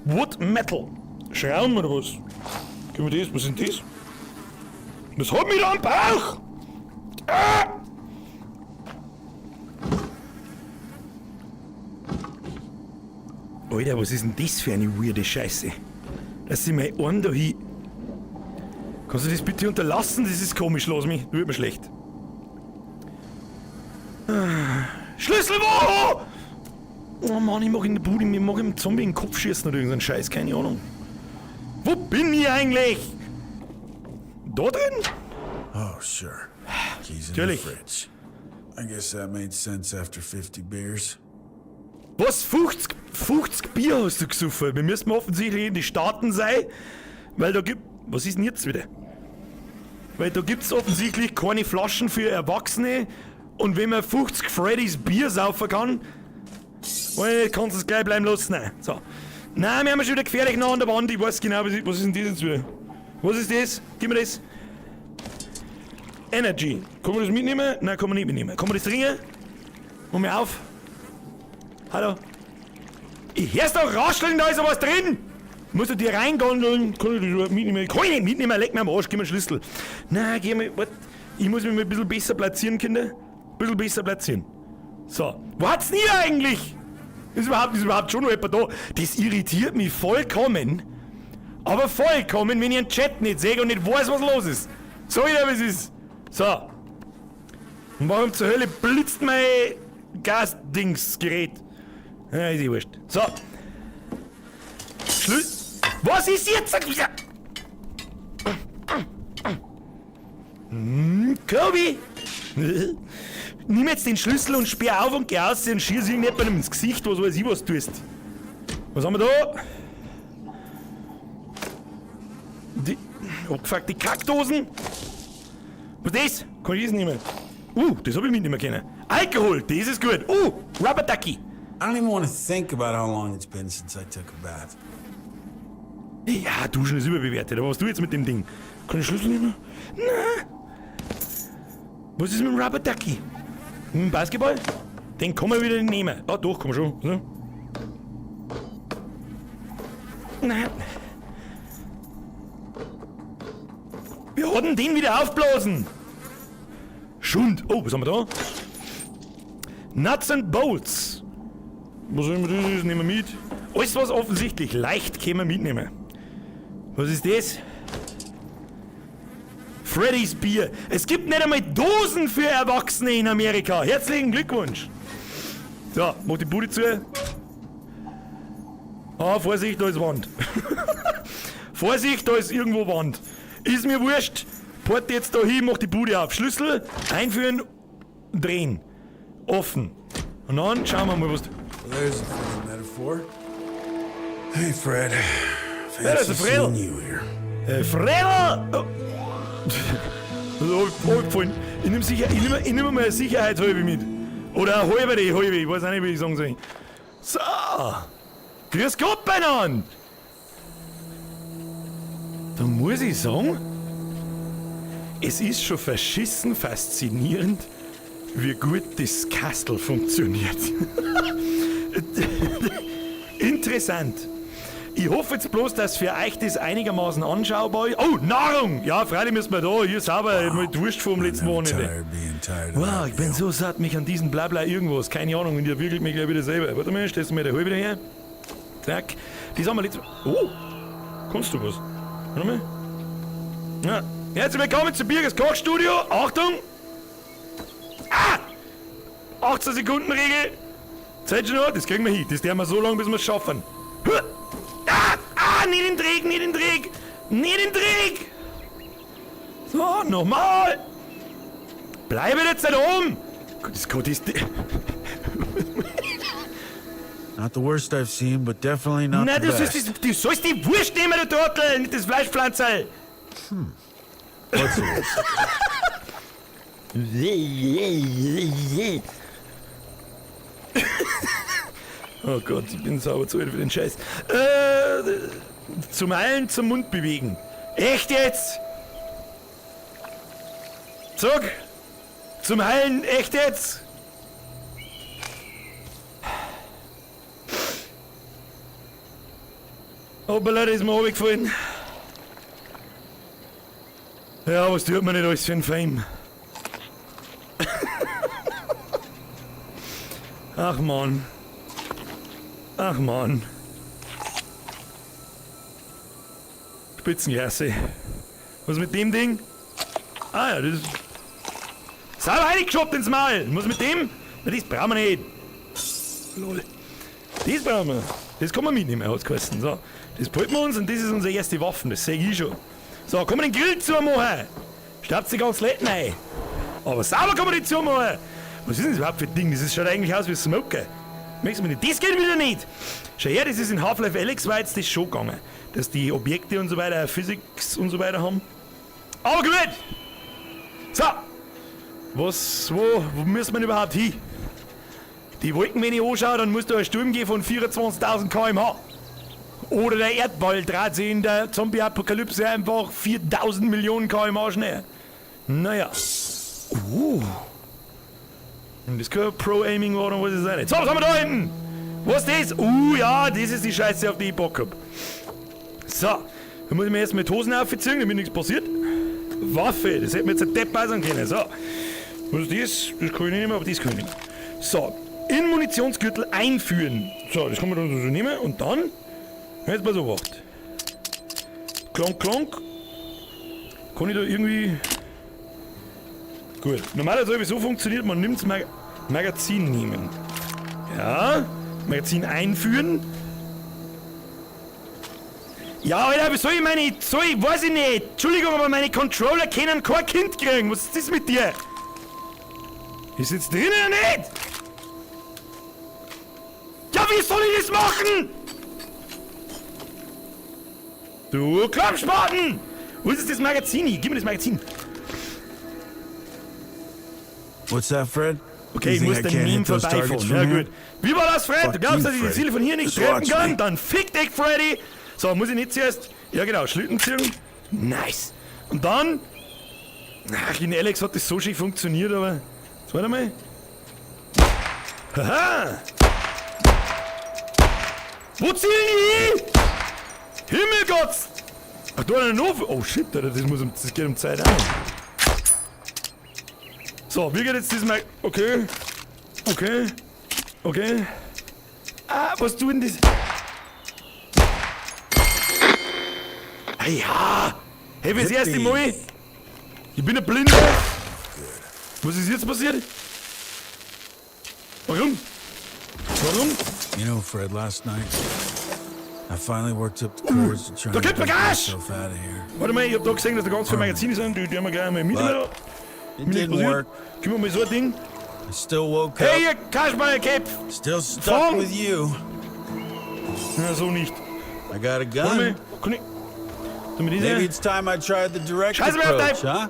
Wood Metal. Schrauben oder was? Gib mir das, was sind das? Das hat mich da am Bauch! Ah! Alter, was ist denn das für eine weirde Scheiße? Dass sie mein Arm da hin. Kannst du das bitte unterlassen? Das ist komisch, lass mich. Wird mir schlecht. Ah. Schlüssel wo? Oh Mann, ich mach in der Bude, ich mach im Zombie in den Kopf schießen oder irgendeinen Scheiß, keine Ahnung. Wo bin ich eigentlich? Da drin? Oh, sure. Keys in the Natürlich. fridge. I guess that made sense after 50 beers. Was? 50 Bier hast du gesoffen? Wir müssen offensichtlich in die Staaten sein, weil da gibt. Was ist denn jetzt wieder? Weil da gibt's offensichtlich keine Flaschen für Erwachsene und wenn man 50 Freddys Bier saufen kann, well, kannst du es gleich bleiben lassen. Nein. So. Nein, wir haben schon wieder gefährlich nah an der Wand. Ich weiß genau, was ist denn das jetzt wieder? Was ist das? Gib mir das. Energy. Kann man das mitnehmen? Nein, kann man nicht mitnehmen. Kann man das trinken? Mach mir auf. Hallo? Ich hör's doch rascheln, da ist was drin! Musst du dir reingondeln? Kann ich das überhaupt mitnehmen? Kann ich nicht mitnehmen, leck mir am Arsch, gib mir einen Schlüssel. Nein, geh mal, warte. Ich muss mich mal ein bisschen besser platzieren, Kinder. Ein bisschen besser platzieren. So. Wo hat's denn ihr eigentlich? Ist überhaupt schon noch jemand da? Das irritiert mich vollkommen. Aber vollkommen, wenn ich einen Chat nicht sehe und nicht weiß, was los ist. So wieder, wie es ist. So. Und warum zur Hölle blitzt mein Gasdingsgerät? Ja, ist eh wurscht. So. Schlüssel. Was ist jetzt? Kobi! Nimm jetzt den Schlüssel und sperr auf und geh aus und schieß irgendjemandem ins Gesicht, was weiß ich, was du tust. Was haben wir da? Die abgefuckte Kackdosen. Was ist das? Kann ich das nehmen? Das hab ich mitnehmen können. Alkohol, das ist gut. Rubber Ducky. I don't even want to think about how long it's been since I took a bath. Ja, Duschen ist überbewertet. Aber was du jetzt mit dem Ding? Kann ich Schlüssel nehmen? Nein. Was ist mit dem Rubber Ducky? Mit dem Basketball? Den kann man wieder nicht nehmen. Ah, doch, kann man schon. So. Nein. Wir hatten den wieder aufblasen. Schund. Oh, was haben wir da? Nuts and Bolts. Was immer das ist, nehmen wir mit. Alles, was offensichtlich leicht können wir mitnehmen. Was ist das? Freddy's Bier. Es gibt nicht einmal Dosen für Erwachsene in Amerika. Herzlichen Glückwunsch. So, mach die Bude zu. Ah, Vorsicht, da ist Wand. Vorsicht, da ist irgendwo Wand. Ist mir wurscht. Port jetzt da hin, mach die Bude auf. Schlüssel einführen, drehen. Offen. Und dann schauen wir mal, was... There's a funny metaphor. Hey, Fred. Ja, das ist Fancy der Fred. seeing you here. Fred! Oh. Das ist abgefallen. Ich nehme sicher, ich nehm, ich nehm mal eine Sicherheitshalbe mit. Oder eine halbe, die halbe, ich weiß auch nicht, wie ich sagen soll. So. Grüß Gott beieinander. Da muss ich sagen, es ist schon verschissen faszinierend, wie gut das Kastel funktioniert. Interessant. Ich hoffe jetzt bloß, dass für euch das einigermaßen anschaubar ist. Oh, Nahrung! Ja, freilich müssen wir da. Hier sauber, mit Wurst vom letzten Never Wochenende. tired being tired of Wow, that ich bin deal. so satt, mich an diesen Blabla irgendwas. Keine Ahnung, und ihr wiegelt mich gleich wieder selber. Warte mal, stellst du mir der halbe her? Zack. Die haben wir letztes. Oh! Kannst du was? Warte mal. Ja. Herzlich willkommen zu Birgers Kochstudio. Achtung! Ah! 18 Sekunden Regel. Zeit schon noch, das kriegen wir hin. Das werden wir so lange, bis wir es schaffen. Huh. Ah! Ah! Nicht den Dreck, nicht den Dreck! Nicht den Dreck! So, nochmal! Bleibe jetzt da oben! Das Gott ist. Not the worst I've seen, but definitely not Nein, the du best. sollst, du sollst die Wurst nehmen, du Trottel, nicht das Fleischpflanzerl! What's the worst? Oh Gott, ich bin sauber zu alt für den Scheiß. Zum Eilen zum Mund bewegen. Echt jetzt? Zurück! Zum Heilen, echt jetzt? Hoppala, das ist mir runtergefallen. Ja, was tut man nicht alles für einen Fame? Ach man. Ach man. Spitzenklasse. Was mit dem Ding? Ah ja, das ist... Sauber reingeschoppt ins Maul. Was mit dem? Na, das brauchen wir nicht. Lol. Das brauchen wir. Das kann man mitnehmen, hat's geheißen. So, das behalten wir uns und das ist unsere erste Waffe. Das sehe ich schon. So, kann man den Grill zumachen? Staubt sich ganz letten rein. Aber sauber kann man die zumachen. Was ist denn das überhaupt für ein Ding? Das schaut eigentlich aus wie Smoker. Merkst du mir nicht? Das geht wieder nicht. Schau her, das ist in Half-Life Alyx war jetzt das schon gegangen. Dass die Objekte und so weiter, Physics und so weiter haben. Aber gut! So! Wo müssen wir denn überhaupt hin? Die Wolken, wenn ich anschaue, dann muss da ein Sturm gehen von 24.000 km/h. Oder der Erdball dreht sich in der Zombie-Apokalypse einfach 4000 Millionen km/h schneller. Naja. Und das kein Pro-Aiming war, dann weiß ich es auch nicht. So, was haben wir da hinten? Was ist das? Ja, das ist die Scheiße, auf die ich Bock hab. So, dann muss ich mir erst mit Hosen aufziehen, damit nichts passiert. Waffe, das hätte mir jetzt ein Depp sein können. So, was ist das? Das kann ich nicht mehr, aber das kann ich nicht mehr. So, in Munitionsgürtel einführen. So, das kann man dann so nehmen und dann, jetzt pass auf, acht. Klonk, klonk. Kann ich da irgendwie... Gut, normalerweise habe ich so funktioniert, man nimmt das Magazin nehmen. Ja, Magazin einführen. Ja, Alter, wie soll ich meine... Soll ich, weiß ich nicht. Entschuldigung, aber meine Controller können kein Kind kriegen. Was ist das mit dir? Ist jetzt drin oder nicht? Ja, wie soll ich das machen? Du Klappspaten! Wo ist das Magazin? Gib mir das Magazin. What's that, Fred? Okay, ich You muss think I den can't Meme hit those targets vorbeifahren. from Ja, here? gut. Wie war das, Fred? Du Fuck glaubst, you, dass ich die Freddy. Ziele von hier nicht Just treffen watch kann? me. Dann fick dich, Freddy! So, muss ich nicht zuerst... Ja, genau, Schlitten ziehen. Nice. Und dann... Ach, in Alex hat das so schön funktioniert, aber... Jetzt warte mal. Haha! Wo zielen die hin? Himmelgott! Ach, da hat er noch... Oh shit, Alter, das geht um Zeit an. So, wie geht jetzt diesmal... Okay. Okay. Okay. Ah, was tut denn das? Ah ja! Hey, wie das erste Mal? Ich bin ein Blinder. Was ist jetzt passiert? Warum? Warum? You know, Fred, last night I finally worked up the courage to try Da and gibt mir get Gas! myself out of here. Warte mal, ich hab da gesehen, dass da ganz viele Magazine sind. Die haben wir gleich einmal mit. But it didn't work. Gib mir mal so ein Ding. I still woke Hey, up, ihr Kasperlköpf! still stuck Fang! with you. Na, so nicht. I got a Warte gun. mal, kann ich... Tu mir diese... Maybe it's time I tried the direct Scheiße, mir auf approach, huh?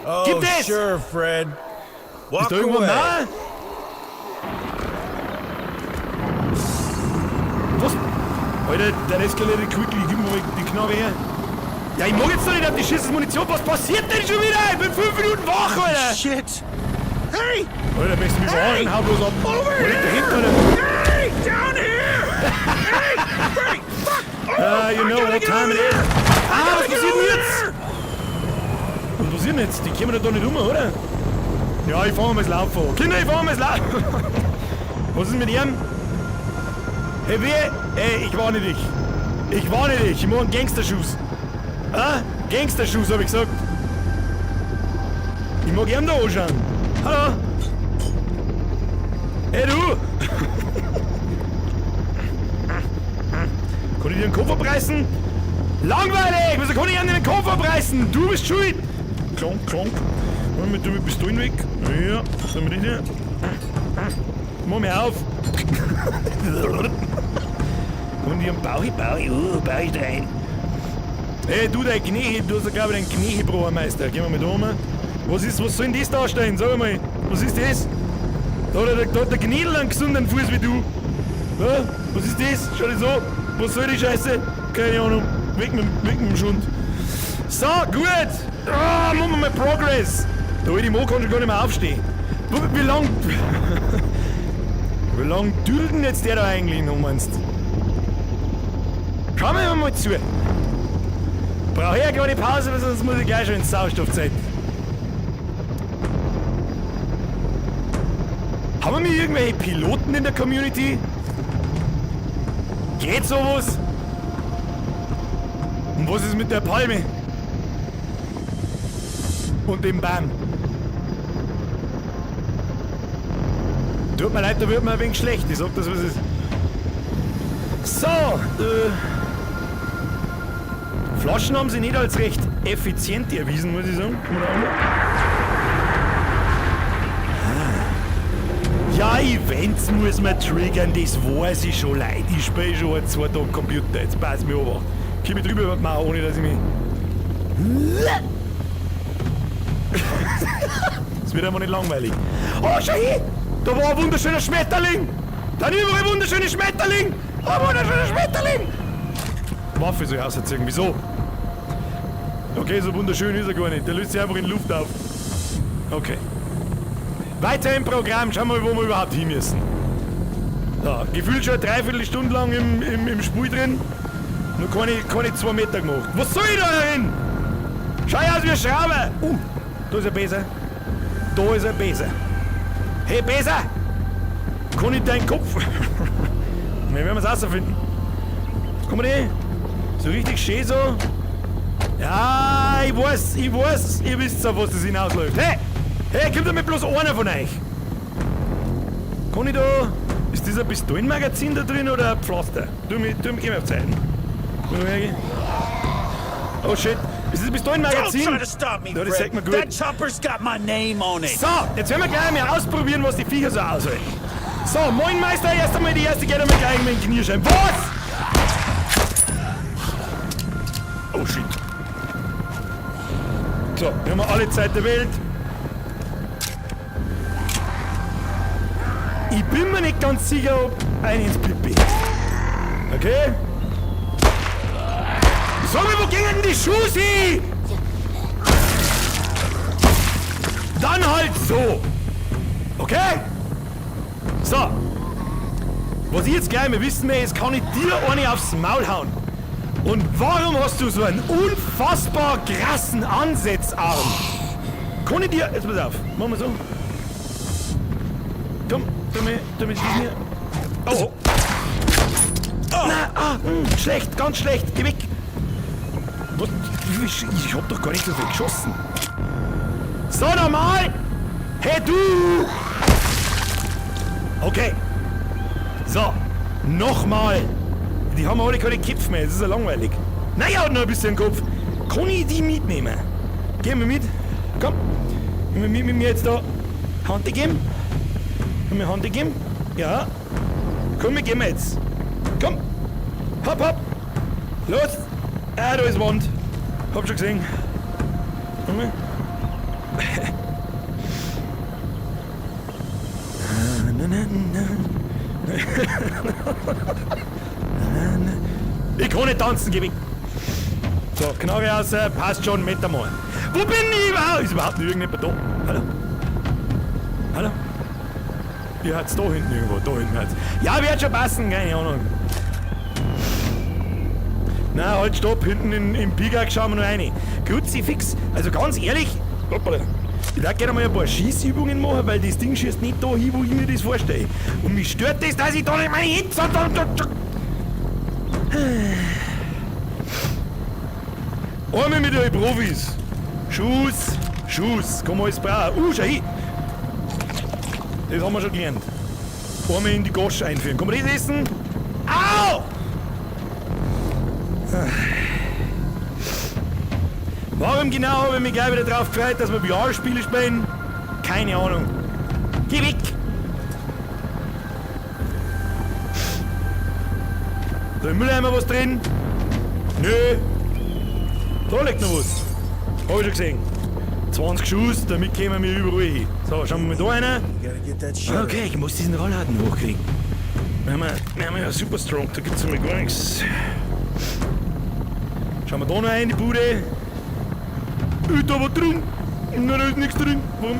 Oh, Gib das! sure, Fred. Walk Ist da irgendwo away. nah? Was? Alter, der escalated quickly. Gib mir mal die Knarre her. Ja, ich mag jetzt doch nicht auf die Scheiß Munition. Was passiert denn schon wieder? Ich bin 5 Minuten wach, Alter. Shit! Hey! Alter, möchtest du mich verarschen? Hau bloß ab. Over Wo liegt der hinten, Alter? Hey! Down here! Hey! Freddy! Fuck! Oh, Ah, you I know gotta what get time over it is. there! Ah, was gotta get passiert denn over jetzt? Was passiert denn jetzt? Die kommen doch da nicht um, oder? Ja, ich fahr mal das Laufen an. Kinder, ich fahr mal das Laufen. Was ist mit ihm? Hey, wer? Ey, ich warne dich. Ich warne dich. Ich mach einen Gangsterschuss. Ah? Gangsterschuss, hab ich gesagt. Ich mag ihn da anschauen. Hallo? Hey, du! Kann ich dir den Kopf abreißen? Langweilig! Wieso kann ich dir den Kopf abreißen? Du bist schuld! Klonk, klonk. Und mit dem Pistolen weg. Ja, dann mit dir. Mach mir auf. Und ihren Bauch, Bauch, Bauch rein. Hey, du, dein Knie, du hast ja, glaube ich, den Kniebrauermeister. Gehen wir mal da um. Was soll denn das darstellen? Sag mal, was ist das? Da hat der Knädel einen gesunden Fuß wie du. Ja, was ist das? Schau dich so. Was soll die Scheiße? Keine Ahnung. Weg mit dem Schund. So, gut. Ah, machen wir mal Progress. Der alte Mo kann schon gar nicht mehr aufstehen. Wie lang... Wie lang düdelt denn jetzt der da eigentlich noch, meinst du? Schauen wir mal zu. Brauche ich eine kleine Pause, weil sonst muss ich gleich schon ins Sauerstoffzelt. Haben wir irgendwelche Piloten in der Community? Geht sowas? Und was ist mit der Palme? Und dem Baum? Tut mir leid, da wird mir ein wenig schlecht. Ich sag das, was ist. So, Flaschen haben sie nicht als recht effizient erwiesen, muss ich sagen. Komm mal da an. Ja, Events muss man triggern, das weiß ich schon, Leute. Ich spiele schon seit 2 Tagen Computer, jetzt pass mir auf. Komm ich drüber über die Mauer, ohne dass ich mich... Es wird einfach nicht langweilig. Oh, schau hin! Da war ein wunderschöner Schmetterling! Dann überall wunderschöne Schmetterling! Oh, wunderschöner Schmetterling! Waffe soll ich ausziehen, wieso? Okay, so wunderschön ist er gar nicht. Der löst sich einfach in Luft auf. Okay. Weiter im Programm. Schauen wir mal, wo wir überhaupt hin müssen. So, gefühlt schon eine Dreiviertelstunde lang im Spiel drin. Nur keine 2 Meter gemacht. Was soll ich da hin? Schau aus wie ein Schrauber. Da ist ein Beser. Da ist ein Beser. Hey Beser! Kann ich deinen Kopf? Wir werden es rausfinden. Komm mal her. So richtig schön so. Ja, ich weiß, ihr wisst auf was das hinausläuft. Hey! Hey, kommt damit bloß einer von euch? Kann ich da. Ist das ein Pistolenmagazin da drin oder ein Pflaster? Du mir, geh mir auf Zeiten. Oh shit, ist das ein Pistolenmagazin? Don't try to stop me, Ja, das Fred. sagt man gut. That chopper's got my name on it. So, jetzt werden wir gleich mal ausprobieren, was die Viecher so aushalten. So, moin Meister, erst einmal die erste geht einmal gleich mit dem Knierschein. Was? Oh shit. So, wir haben alle Zeit der Welt. Ich bin mir nicht ganz sicher, ob ein ins Pipi. Okay? Sag mir, wo gingen denn die Schuhe hin? Dann halt so. Okay? So. Was ich jetzt gleich mal wissen möchte, ist, kann ich dir eine aufs Maul hauen? Und warum hast du so einen unfassbar krassen Ansetzarm? Kann ich dir... Jetzt pass auf. Machen wir so. Komm, tu mir diesen hier. Oh. Na, schlecht, ganz schlecht. Geh weg. Was? Ich hab doch gar nicht so viel geschossen. So, nochmal. Hey, du. Okay. So, nochmal. Die haben alle keine Köpfe mehr, das ist ja langweilig. Naja, hat noch ein bisschen Kopf. Kann ich die mitnehmen? Gehen wir mit. Komm. Gehen wir mit, mit mir jetzt da Hand geben. Können wir Hand geben? Ja. Komm, wir gehen jetzt. Komm. Hopp, hopp. Los. Ah, da ist Wand. Hab schon gesehen. Komm mal. Na, na, na. Ich kann nicht tanzen, geh weg. So, Knarre raus, passt schon, mit einmal. Wo bin ich überhaupt? Ist überhaupt nicht irgendjemand da? Hallo? Hallo? Ihr hat's da hinten irgendwo, da hinten hat's. Ja, wird schon passen, keine Ahnung. Na, halt, stopp, hinten im Pickaxe schauen wir noch rein. Kruzifix, also ganz ehrlich, hoppala. Ich würde gerne mal ein paar Schießübungen machen, weil das Ding schießt nicht da hin, wo ich mir das vorstelle. Und mich stört das, dass ich da nicht meine Hände so. Einmal mit euch Profis. Schuss, Schuss, komm alles brauchen. Schau hin. Das haben wir schon gelernt. Einmal in die Gosche einführen. Kann man das essen? Au! Warum genau habe ich mich gleich wieder drauf gefreut, dass wir VR-Spiele spielen? Keine Ahnung. Geh weg! Da im Mülleimer was drin? Nö. Da liegt noch was. Hab ich schon gesehen. 20 Schuss, damit kommen wir überall hin. So, schauen wir mal da rein. Okay, ich muss diesen Rollladen hochkriegen. Wir haben ja super strong, da gibt's einmal gar nichts. Schauen wir da noch rein in die Bude. Ist da was drin? Nein, da ist nichts drin. Warum?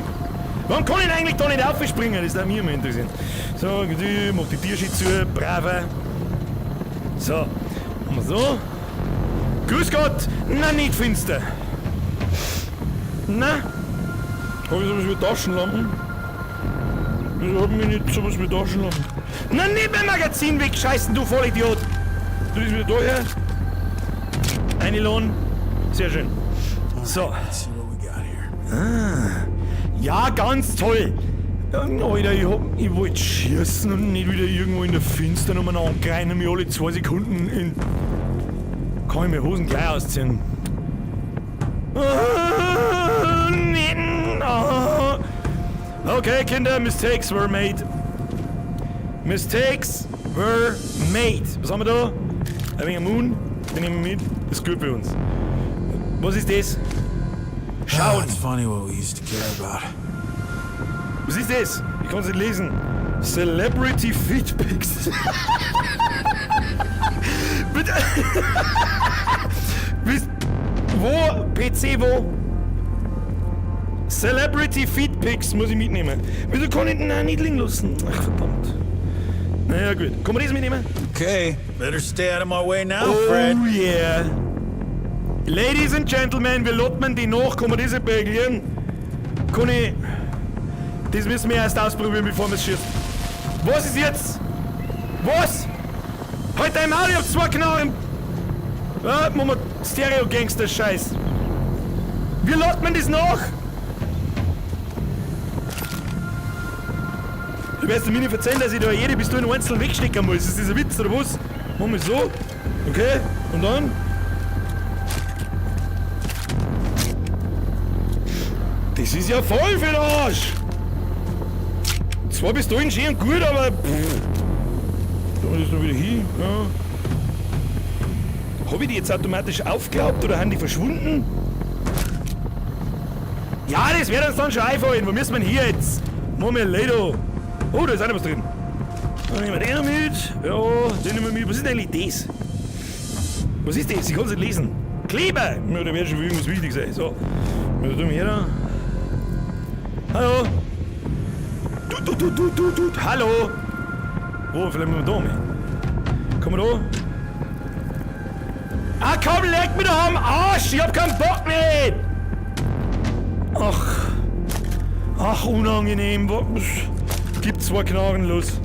Warum kann ich eigentlich da nicht aufspringen? Das würde mich immer interessieren. So, mach die Tür zu, braver. So, machen wir so. Grüß Gott! Na, nicht finster. Na? Hab ich sowas wie Taschenlampen? Wieso hab ich nicht sowas wie Taschenlampen? Na, nicht mein Magazin wegscheißen, du Vollidiot! Du bist wieder da her. Eine Lohn. Sehr schön. So. Ah. Ja, ganz toll. Alter, ich wollte schießen und nicht wieder irgendwo in der Finstern umeinander rein und mich alle 2 Sekunden in. Kann ich mir Hosen gleich ausziehen? Ah, nein. Ah. Okay, Kinder, mistakes were made. Mistakes were made. Was haben wir da? Ein wenig Moon. Den nehmen wir mit. Das ist gut für uns. Was ist das? Schauen. Oh, it's funny what we used to care about. Was ist das? Ich kann's nicht lesen. Celebrity Feet Pics. Bitte. Wo? PC wo? Celebrity Feet Pics muss ich mitnehmen. Wieso kann ich den auch nicht liegen lassen? Ach, verdammt. Naja, gut. Kann man das mitnehmen? Okay, better stay out of my way now, Oh Fred. Yeah. Ladies and Gentlemen, wir laden die nach. Kann man das reagieren? Kann ich. Das müssen wir erst ausprobieren, bevor wir es schießen. Was ist jetzt? Was? Halt dein Maul, ich hab zwei Knarren! Ah, machen wir Stereo-Gangster-Scheiß. Wie lädt man das nach? Du wirst mir nicht erzählen, dass ich da jede Pistole einzeln wegstecken muss. Ist das ein Witz oder was? Machen wir so. Okay, und dann? Das ist ja voll für den Arsch! Zwei Pistolen schön und gut, aber. Pff. Da ist noch wieder hin. Ja. Hab ich die jetzt automatisch aufgeklappt oder haben die verschwunden? Ja, das wird uns dann schon einfallen. Wo müssen wir denn hier jetzt? Moment, Ledo. Oh, da ist auch noch was drin. Dann nehmen wir den noch mit. Ja, den nehmen wir mit. Was ist denn eigentlich das? Was ist das? Ich kann es nicht lesen. Kleber! Ja, da wird schon irgendwas wichtig sein. So. Was tun wir hier da? Hallo? Du, du, du, du, du, du. Hallo? Oh, vielleicht müssen wir da mal. Komm mal da. Ah, komm, leck mich doch am Arsch! Ich hab keinen Bock mehr! Ach. Ach, unangenehm. Was? Gibt zwei Knarren, los.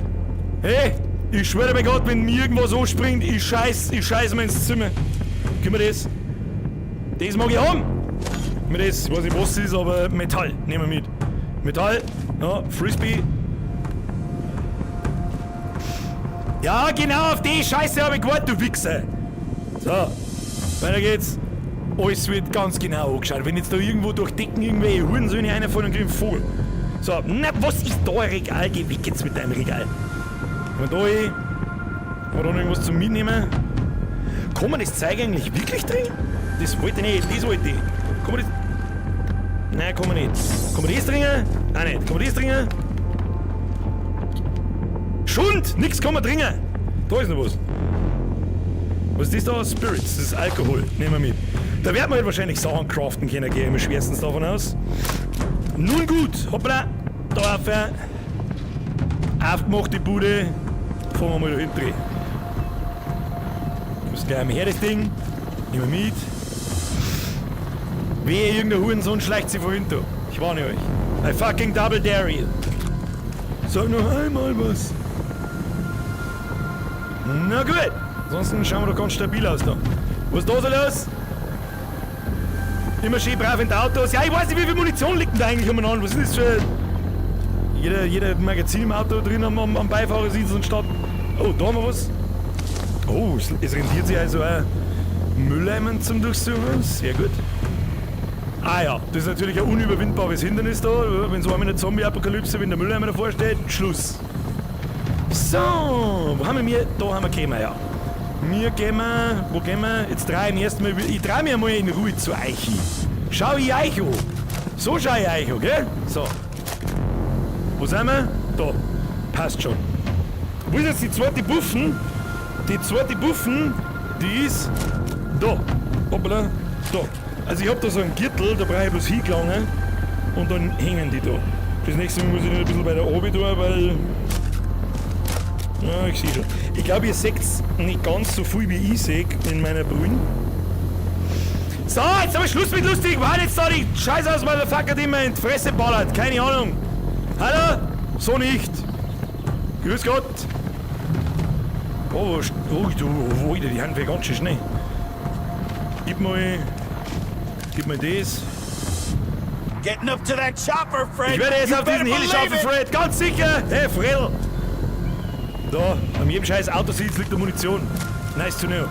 Hey, ich schwöre bei Gott, wenn mir irgendwas anspringt, ich scheiß mir ins Zimmer. Gib mir das. Das mag ich haben. Gib mir das. Ich weiß nicht, was es ist, aber Metall. Nehmen wir mit. Metall. Ja, Frisbee. Ja, genau auf die Scheiße habe ich gewartet, du Wichser. So, weiter geht's. Alles wird ganz genau angeschaut. Wenn jetzt da irgendwo durch Decken irgendwelche Hurensöhne reinfahren, dann krieg ich einen Vogel. So, na, was ist da ein Regal? Geh weg jetzt mit deinem Regal. Und da hin. Haben wir da noch irgendwas zum Mitnehmen? Kann man das Zeug eigentlich wirklich trinken? Das wollte ich nicht, das wollte ich. Kann man das. Nein, kann man nicht. Kann man das trinken? Nein, nicht. Kann man das trinken? Schund! Nix kann man trinken! Da ist noch was. Was ist das da? Spirits, das ist Alkohol. Nehmen wir mit. Da wird man halt wahrscheinlich Sachen craften können, gehe ich mir schwerstens davon aus. Nun gut, hoppla, da auf. Aufgemacht die Bude. Fahren wir mal da hinten drin. Muss gleich mal her, das Ding. Nehmen wir mit. Wehe, irgendein Hurensohn schleicht sich von hinten. Ich warne euch. I fucking double dare you. Sag noch einmal was. Na gut. Ansonsten schauen wir doch ganz stabil aus da. Was ist da so los? Immer schön brav in die Autos. Ja, ich weiß nicht, wie viel Munition liegt denn da eigentlich umeinander. Was ist das für. Jeder Magazin im Auto drin am Beifahrersitz und statt. Oh, da haben wir was. Oh, es rentiert sich also auch Mülleimer zum Durchsuchen. Sehr gut. Ah ja, das ist natürlich ein unüberwindbares Hindernis da. Wenn so einmal eine Zombie-Apokalypse, wenn der Mülleimer davor steht, Schluss. So, wo haben wir mir? Da haben wir gekommen, ja. Wir gehen wir, wo gehen wir? Jetzt dreh ich mir erstmal, ich dreh mich einmal in Ruhe zu euch hin. Schau ich euch an. So schau ich euch an, gell? So. Wo sind wir? Da. Passt schon. Wo ist jetzt die zweite Buffen? Die zweite Buffen, die ist da. Hoppala, da. Also ich hab da so einen Gürtel, da brauche ich bloß hingelangen und dann hängen die da. Das nächste Mal muss ich noch ein bisschen weiter oben tun, weil. Ja, ich sehe schon. Ich glaube, ihr seht nicht ganz so viel, wie ich sehe in meiner Brille. So, jetzt aber Schluss mit lustig. War jetzt da die Scheiße aus Motherfucker, die mir in die Fresse ballert. Keine Ahnung. Hallo? So nicht. Grüß Gott. Oh, oh, du, oh, die haben wir ganz schön schnell. Gib mal das. Getting up to that chopper, Fred. Ich werde jetzt You auf diesen better Heli schaffen, believe it. Fred. Ganz sicher. Hey, Fredel. Da, an jedem scheiß Autositz liegt die Munition. Nice to know.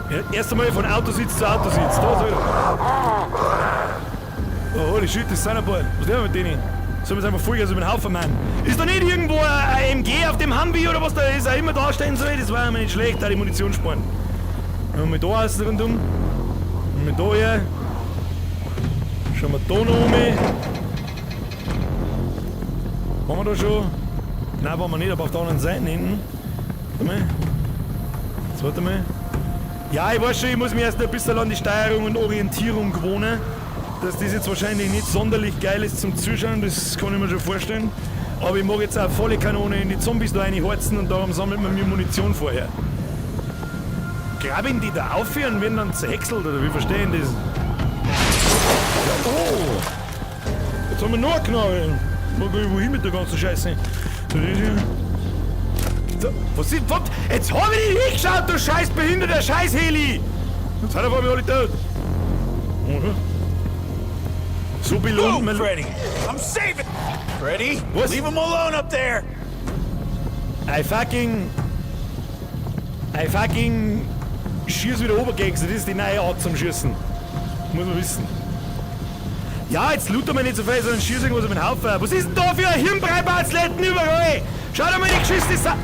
Ja, erst einmal von Autositz zu Autositz. Da soll er. Oh, holy shit, das sind ein paar. Was nehmen wir mit denen? Sollen wir es einfach Vollgas über den Haufen machen? Ist da nicht irgendwo ein MG auf dem Humvee oder was da ist, auch immer da stehen soll? Das war immer nicht schlecht, da die Munition sparen. Wenn wir da außen rundum. Wenn wir da her. Schauen wir da noch um. Haben wir da schon? Nein, waren wir nicht, aber auf der anderen Seite hinten. Warte mal. Jetzt warte mal. Ja, ich weiß schon, ich muss mich erst ein bisschen an die Steuerung und Orientierung gewohnen. Dass das jetzt wahrscheinlich nicht sonderlich geil ist zum Zuschauen, das kann ich mir schon vorstellen. Aber ich mag jetzt auch volle Kanone in die Zombies da reinhorzen und darum sammelt man mir Munition vorher. Graben die da auf und werden dann zerhäckselt oder wie verstehen das? Ja, oh! Jetzt haben wir noch eine Knarre. Wo geh ich wohin mit der ganzen Scheiße? So, das hier. So, was ist, was? Jetzt hab ich nicht hingeschaut, du scheiß behinderter Scheiß-Heli! Jetzt sind wir alle tot. Mhm. So belohnt Move, man. Freddy! I'm saving. Freddy, Was? leave him alone up there. I fucking schieß wieder Obergegner. Das ist die neue Art zum Schießen. Muss man wissen. Ja, jetzt looten wir nicht so viel, sondern schieß irgendwas über den Haufen. Was ist denn da für ein Hirnbreibazletten überall? Schau dir mal die geschissene Sa.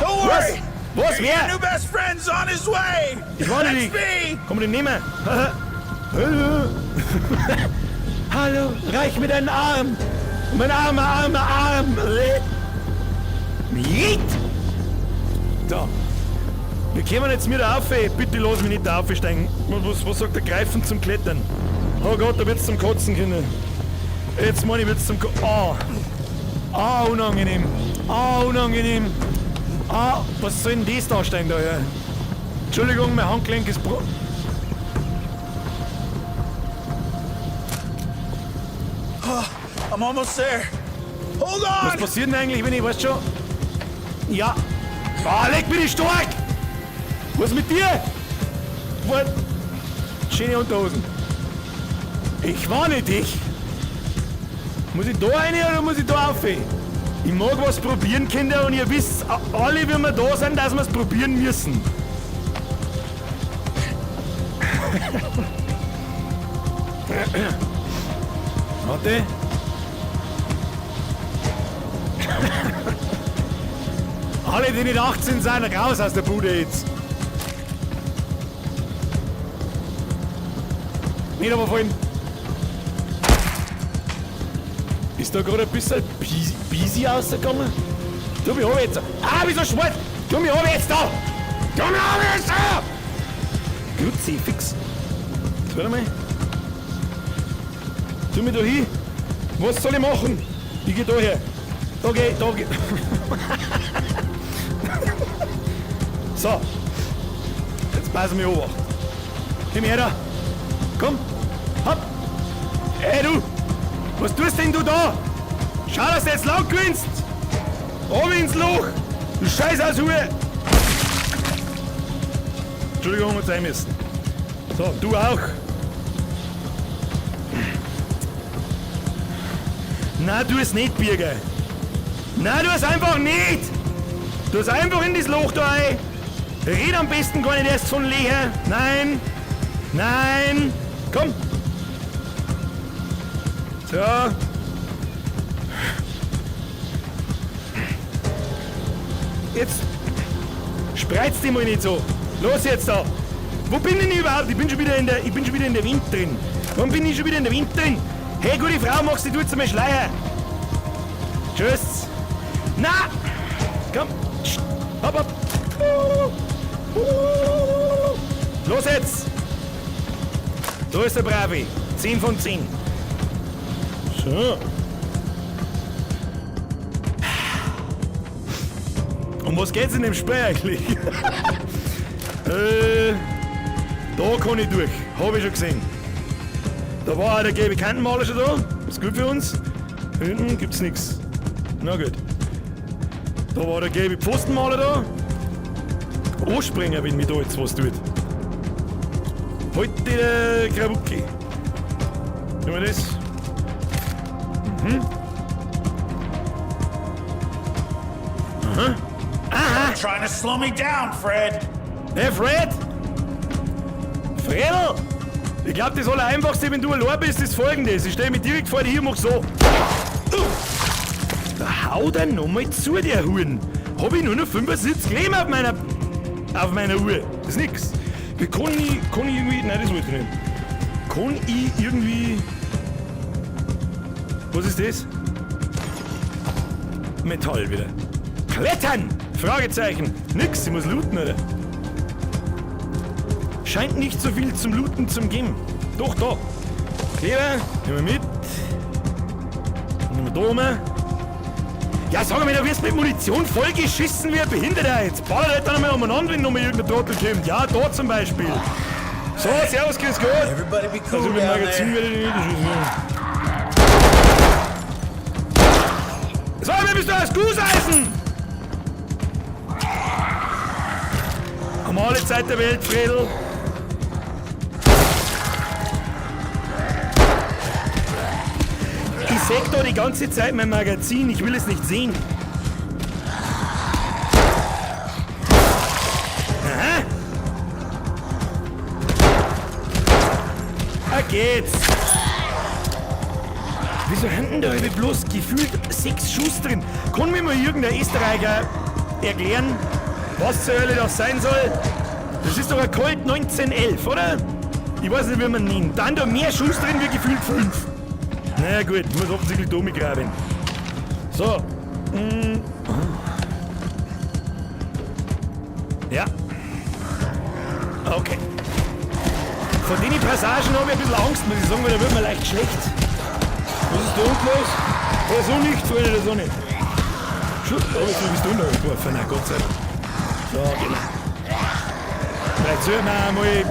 Don't Was? worry. Was? Your Wer? new best friend's on his way. Ich warne That's dich. me. Kann man den nehmen? Hallo. Hallo, reich mir deinen Arm. Mein armer, armer Arm. Yeet. So. Wir kommen jetzt wieder auf, ey. Bitte lass mich nicht da aufsteigen. Was sagt der Greifen zum Klettern? Oh Gott, da wird's zum Kotzen, Kinder. Jetzt meine ich, wird's zum Kotzen. Ah. Ah, unangenehm. Ah, unangenehm. Ah, was soll denn das da stehen da? Ja? Entschuldigung, mein Handgelenk ist bro. I'm almost there. Hold Was on. passiert denn eigentlich, wenn ich, weißt schon? Ja. Ah, leck mich nicht stark! Was mit dir? Was? Schöne Unterhosen. Ich warne dich. Muss ich da rein oder muss ich da auf? Ich mag was probieren, Kinder, und ihr wisst alle, wenn wir da sind, dass wir es probieren müssen. Warte. Alle, die nicht 18 sind, raus aus der Bude jetzt. Nicht aber vorhin. Ist da gerade ein bisschen Bisi rausgekommen? Du, mich hab ich jetzt. Ah, wieso schwarz? Du, mich hab ich jetzt da! Du, mich hab ich jetzt da! Kruzifix. Jetzt warte mal. Tu mich da hin. Was soll ich machen? Ich geh da her. Da geh, da geh. So. Jetzt passen wir Obacht. Komm her da. Komm. Hopp. Ey du. Was tust denn du da? Schau, dass du jetzt lang gewinnst. Oben ins Loch. Du Scheiß aus Hure. Entschuldigung, hat sein müssen. So, du auch. Na, tu es nicht, Birger. Na, tu es einfach nicht. Tu es einfach in das Loch da rein. Red am besten gar nicht erst von Leher. Nein. Nein. Komm. So. Jetzt spreiz dich mal nicht so. Los jetzt da. Wo bin ich denn überhaupt? Ich bin schon wieder in der Wind drin. Warum bin ich schon wieder in der Wind drin? Hey, gute Frau, machst du jetzt einmal Schleier? Tschüss. Na! Komm. Hopp, hopp. Los jetzt! Da ist der Bravi. 10 von 10. So. Um was geht's in dem Spiel eigentlich? Da kann ich durch. Hab ich schon gesehen. Da war auch der gelbe Kantenmaler schon da. Ist gut für uns. Hinten gibt's nix. Na gut. Da war der gelbe Pfostenmaler da. Anspringen, wenn mich da jetzt was tut. Heute der Krabucki. Nehmen wir das? Mhm. Aha. Trying to slow me down, Fred. Hey Fred! Fredel! Ich glaub, das Allereinfachste, wenn du allein bist, ist folgendes. Ich stell mich direkt vor dir hier und mach so. Da hau der nochmal zu, der Huren. Hab ich nur noch 75 Leben auf meiner Uhr. Das ist nix. Wie kann ich irgendwie. Nein, das wollte ich nicht. Kann ich irgendwie. Was ist das? Metall wieder. Klettern! Fragezeichen. Nix, ich muss looten, oder? Scheint nicht so viel zum Looten zum geben. Doch, da. Kleber, nehmen wir mit. Nehmen wir da mal. Ja, sag mal, da wirst du mit Munition vollgeschissen wie ein Behinderter. Jetzt ballert halt dann einmal umeinander, wenn nochmal irgendein Trottel kommt. Ja, da zum Beispiel. So, servus, grüß Gott. Everybody be cool Also mit dem down Magazin there. werde ich nicht geschossen. Sag mal, bist du aus Guseisen? Haben wir alle Zeit der Welt, Fredel. Ich seh da die ganze Zeit mein Magazin, ich will es nicht sehen. Aha. Da geht's. Wieso haben denn da bloß gefühlt 6 Schuss drin? Kann mir mal irgendein Österreicher erklären, was zur Hölle das sein soll? Das ist doch ein Colt 1911, oder? Ich weiß nicht, wie man nennt. Dann da mehr Schuss drin wie gefühlt 5. Na gut, ich muss offensichtlich da umgraben. So. Ja. Okay. Vor den Passagen habe ich ein bisschen Angst, muss ich sagen, weil da wird mir leicht schlecht. Was ist da unten los? Da so nicht, Freunde, da so nicht. Schuss, oh, jetzt bist du unten geworfen. Na, Gott sei Dank. So, genau. Vielleicht soll man mal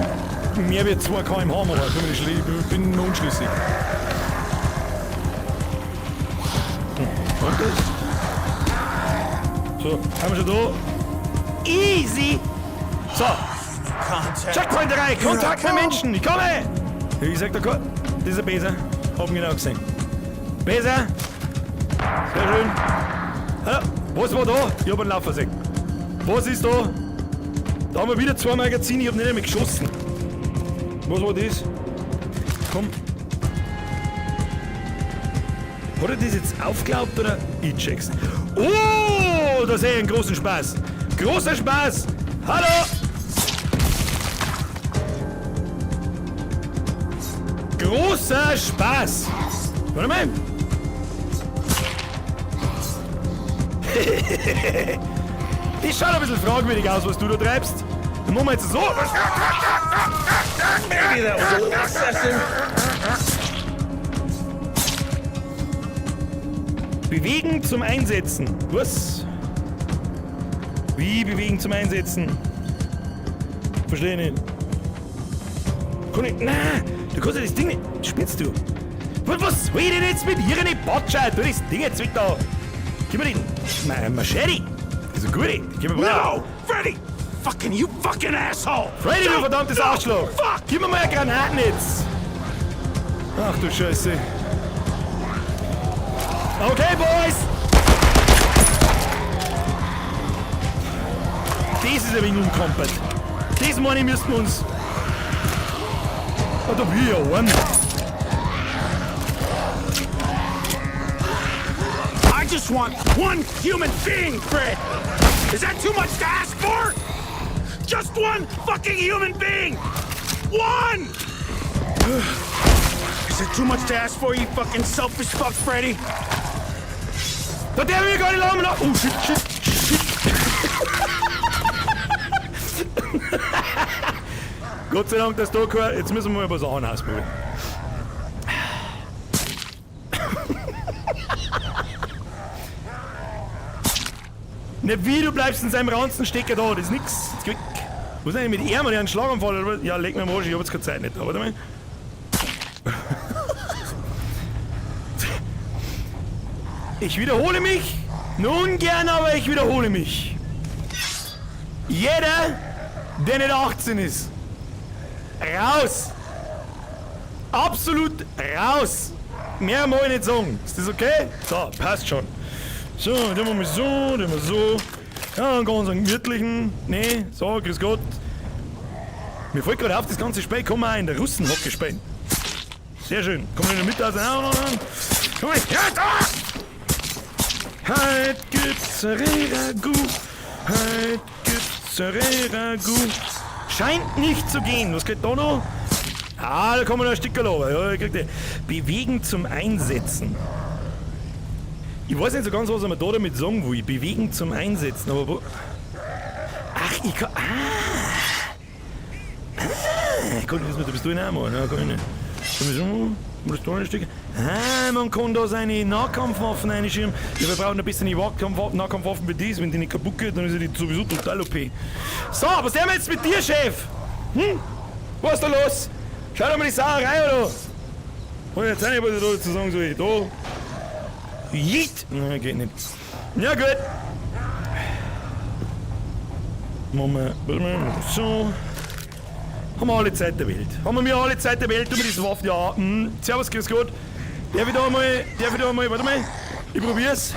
mehr wie 2 km/h machen, ich bin noch unschlüssig. Und das? So, haben wir schon da. Easy! So, Contact. Checkpoint 3, Kontakt mit Menschen, ich komme! Ich sag der das ist ein Besser. Hab ihn genau gesehen. Besser! Sehr schön. Hallo, was war da? Ich hab einen Laufer gesehen. Was ist da? Da haben wir wieder 2 Magazine, ich hab nicht einmal geschossen. Was war das? Komm. Hat er das jetzt aufgeglaubt oder? Ich check's. Oh, da sehe ich einen großen Spaß. Großer Spaß. Hallo! Großer Spaß. Warte mal. Das schaut ein bisschen fragwürdig aus, was du da treibst. Dann machen wir jetzt so. Maybe that was a little excessive. Bewegen zum Einsetzen. Was? Wie bewegen zum Einsetzen? Verstehe nicht. Kann ich. Nein, du kannst ja das Ding nicht. Spinnst du? Was soll ich denn jetzt mit ihren Batscher? Du das Ding jetzt weg da. Gib mir den. Meine Machete. Das ist eine gute. Gib mir mal. No! Freddy! Fucking you fucking asshole! Freddy, du verdammtes Arschloch! Fuck! Gib mir mal eine Granaten jetzt! Ach du Scheiße. Okay, Boys! Das ist ein wenig unkompert. Das meine ich, müssten wir uns... Ah, da will ich ja einen. I just want one human being, Fred! Is that too much to ask for? Just one fucking human being! One! Is it too much to ask for, you fucking selfish fuck, Freddy? Da der will gar nicht lange noch. Oh, shit, shit, shit. Gott sei Dank, dass da kein... Jetzt müssen wir mal was anderes ausprobieren. Nicht wie, du bleibst in seinem Ranzen stecken da, das ist nix. Jetzt geh weg. Was ist denn mit ihm? Hat er einen Schlaganfall oder was? Ja, leg mir am Arsch, ich hab jetzt keine Zeit nicht. Aber warte mal. Ich wiederhole mich. Nur ungern, aber ich wiederhole mich. Jeder, der nicht 18 ist, raus. Absolut raus. Mehr mag ich nicht sagen. Ist das okay? So, passt schon. So, dann machen wir so, dann machen wir so. Ja, einen ganz gemütlichen. Nee, so, grüß Gott. Mir fällt gerade auf, das ganze Spiel kann man auch in der Russenhocke spielen. Sehr schön. Kommen wir in der Mitte aus. Nein, nein, nein. Komm her. Ja, da! Heute gibt's ein Ragout. Heute gibt's ein Ragout. Scheint nicht zu gehen. Was geht da noch? Ah, da kommen wir noch ein Stück runter. Ja, kriegt ihr. Bewegen zum Einsetzen. Ich weiß nicht so ganz, was er mir da damit sagen will. Bewegen zum Einsetzen, aber wo. Ach, ich kann. Ah! Ah! Kann ich das mit der Pistole auch machen? Nein, kann ich nicht. Kann ich so? Das da reinstecken? Ah, man kann da seine Nahkampfwaffen einschieben. Ja, wir brauchen ein bisschen die Nahkampfwaffen für das. Wenn die nicht kaputt geht, dann ist die sowieso total OP. So, was denn jetzt mit dir, Chef? Hm? Was ist da los? Schau doch mal die Sauerei, oder? Und jetzt auch nicht, was ich da dazu sagen soll. Da. Jeet! Nein, geht nicht. Ja, gut. Machen wir. So. Haben wir alle Zeit der Welt. Haben wir alle Zeit der Welt, tun wir diese Waffe. Ja, Servus, grüß Gott. Darf ich da mal, warte mal. Ich probier's.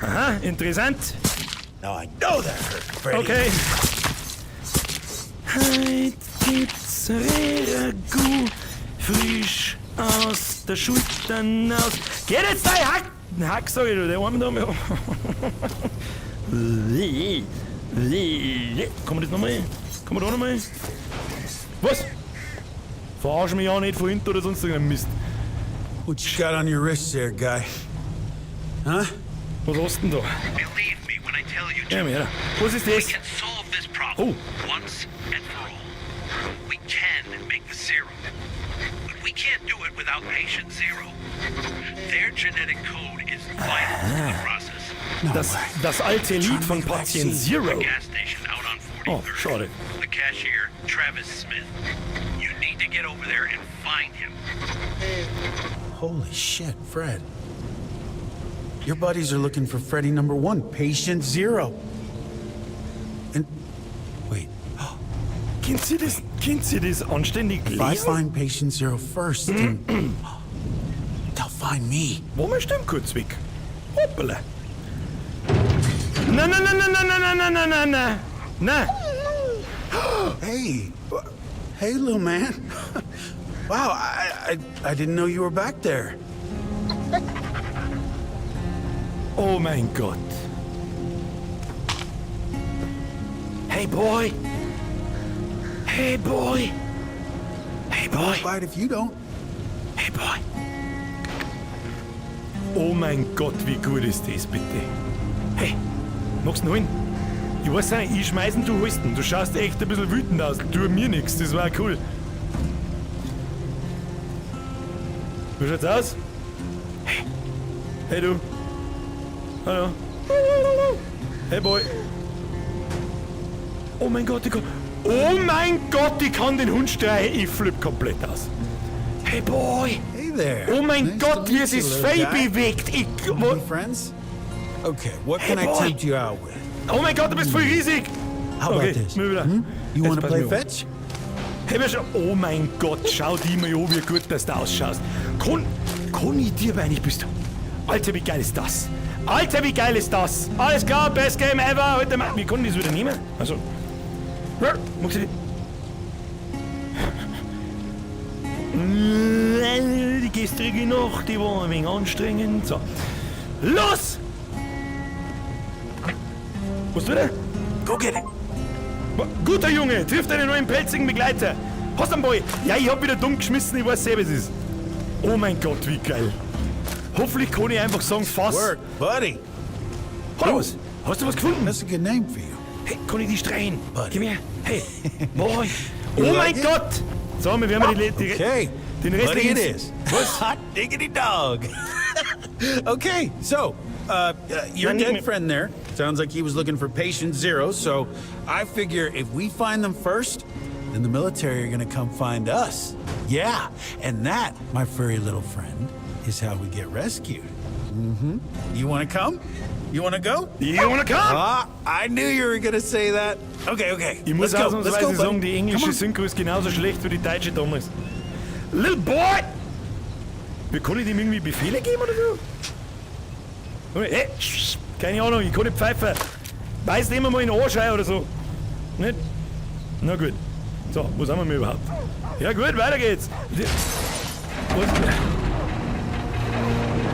Aha, interessant. Now I know that hurt, Freddy. Okay. Heute gibt's Ragout, frisch aus der Schultern aus. Geht jetzt dein Hack! Hack, sag ich, du, der Arm da. Kann man das nochmal? Kann man da nochmal? Was? Verarsch mich ja nicht von hinten oder sonst irgendein Mist. What you got on your wrist there, guy? Huh? Was hast du denn da? Believe me when I tell you, Ja, Jim, mehr. Was ist we das? can solve this problem Oh. once and for all. We can make the serum. But we can't do it without patient zero. Their genetic code is vital to the process. No Das, way. das alte Lied von Patient Zero. Gas station out on 43rd. Oh, schade. The cashier, Travis Smith. You need to get over there and find him. Holy shit, Fred. Your buddies are looking for Freddy number one, patient zero. And wait, Kennt ihr das anständig if I lesen? find patient zero first, then they'll find me. War mal Stimme kurz weg. Hoppala. Na, na, na, na, na, na, na, na, na, na. Na. Hey, hey, little man. Wow, I didn't know you were back there. Oh mein Gott. Hey boy. Hey boy. Hey boy. Bite if you don't. Hey boy. Oh mein Gott, wie gut ist das bitte? Hey, magst du ihn holen? Ich weiß nicht, ich schmeiß ihn, du holst ihn. Du schaust echt ein bisschen wütend aus. Tu mir nix, das war cool. Wie schaut's aus? Hey. Hey du. Hallo. Hey boy. Oh mein Gott, ich kann. Oh mein Gott, ich kann den Hund streicheln. Ich flipp komplett aus. Hey boy. Hey there. Oh mein Nice Gott, to wie meet es you, sich little Fell guy. bewegt. Ich, Be friends? Okay, what can Hey, I boy. tempt you out with? Oh mein Gott, du bist voll riesig. How about Okay, this? mir wieder. Hmm? You Jetzt wanna pass play mir auf. fetch? Hey, wir oh mein Gott, schau dir mal an, wie gut das da ausschaust. Kann ich dir bei nicht bist du? Alter, wie geil ist das? Alter, wie geil ist das? Alles klar, best game ever. Heute mal. Wie kann ich das wieder nehmen? Also. Ja, magst du die? Die gestrige Nacht, die war ein wenig anstrengend. So. Los! Was tut er? Go get it. Guter Junge, trifft einen neuen pelzigen Begleiter. Hast du einen Boy? Ja, ich hab wieder dumm geschmissen, ich weiß selber, was es ist. Oh mein Gott, wie geil. Hoffentlich kann ich einfach sagen, fass. Work, buddy. Hat was? Hast du was gefunden? That's a good name for you. Hey, kann ich die streicheln? Buddy. Gib mir. Hey, boy. You Oh like mein it? Gott! So, wir werden die, Okay. den Buddy restlichen... it is. Was? Hot diggity dog. Okay, so, your Nein, nicht dead mehr. friend there sounds like he was looking for patient zero, so I figure if we find them first, then the military are gonna come find us. Yeah, and that, my furry little friend, is how we get rescued. You wanna come? You wanna go? You wanna come? Ah, I knew you were gonna say that. Okay. Ich muss Let's go. Let's ausnahmsweise go, buddy. sagen, die Come englische on. Synchro ist genauso schlecht wie die deutsche damals. Little boy! Wie kann ich dem irgendwie Befehle geben oder so? Hey, keine Ahnung, ich kann nicht pfeifen. Beißt immer mal in den Arsch rein oder so. Nicht? Na gut. So, wo sind wir denn überhaupt? Ja gut, weiter geht's. Was?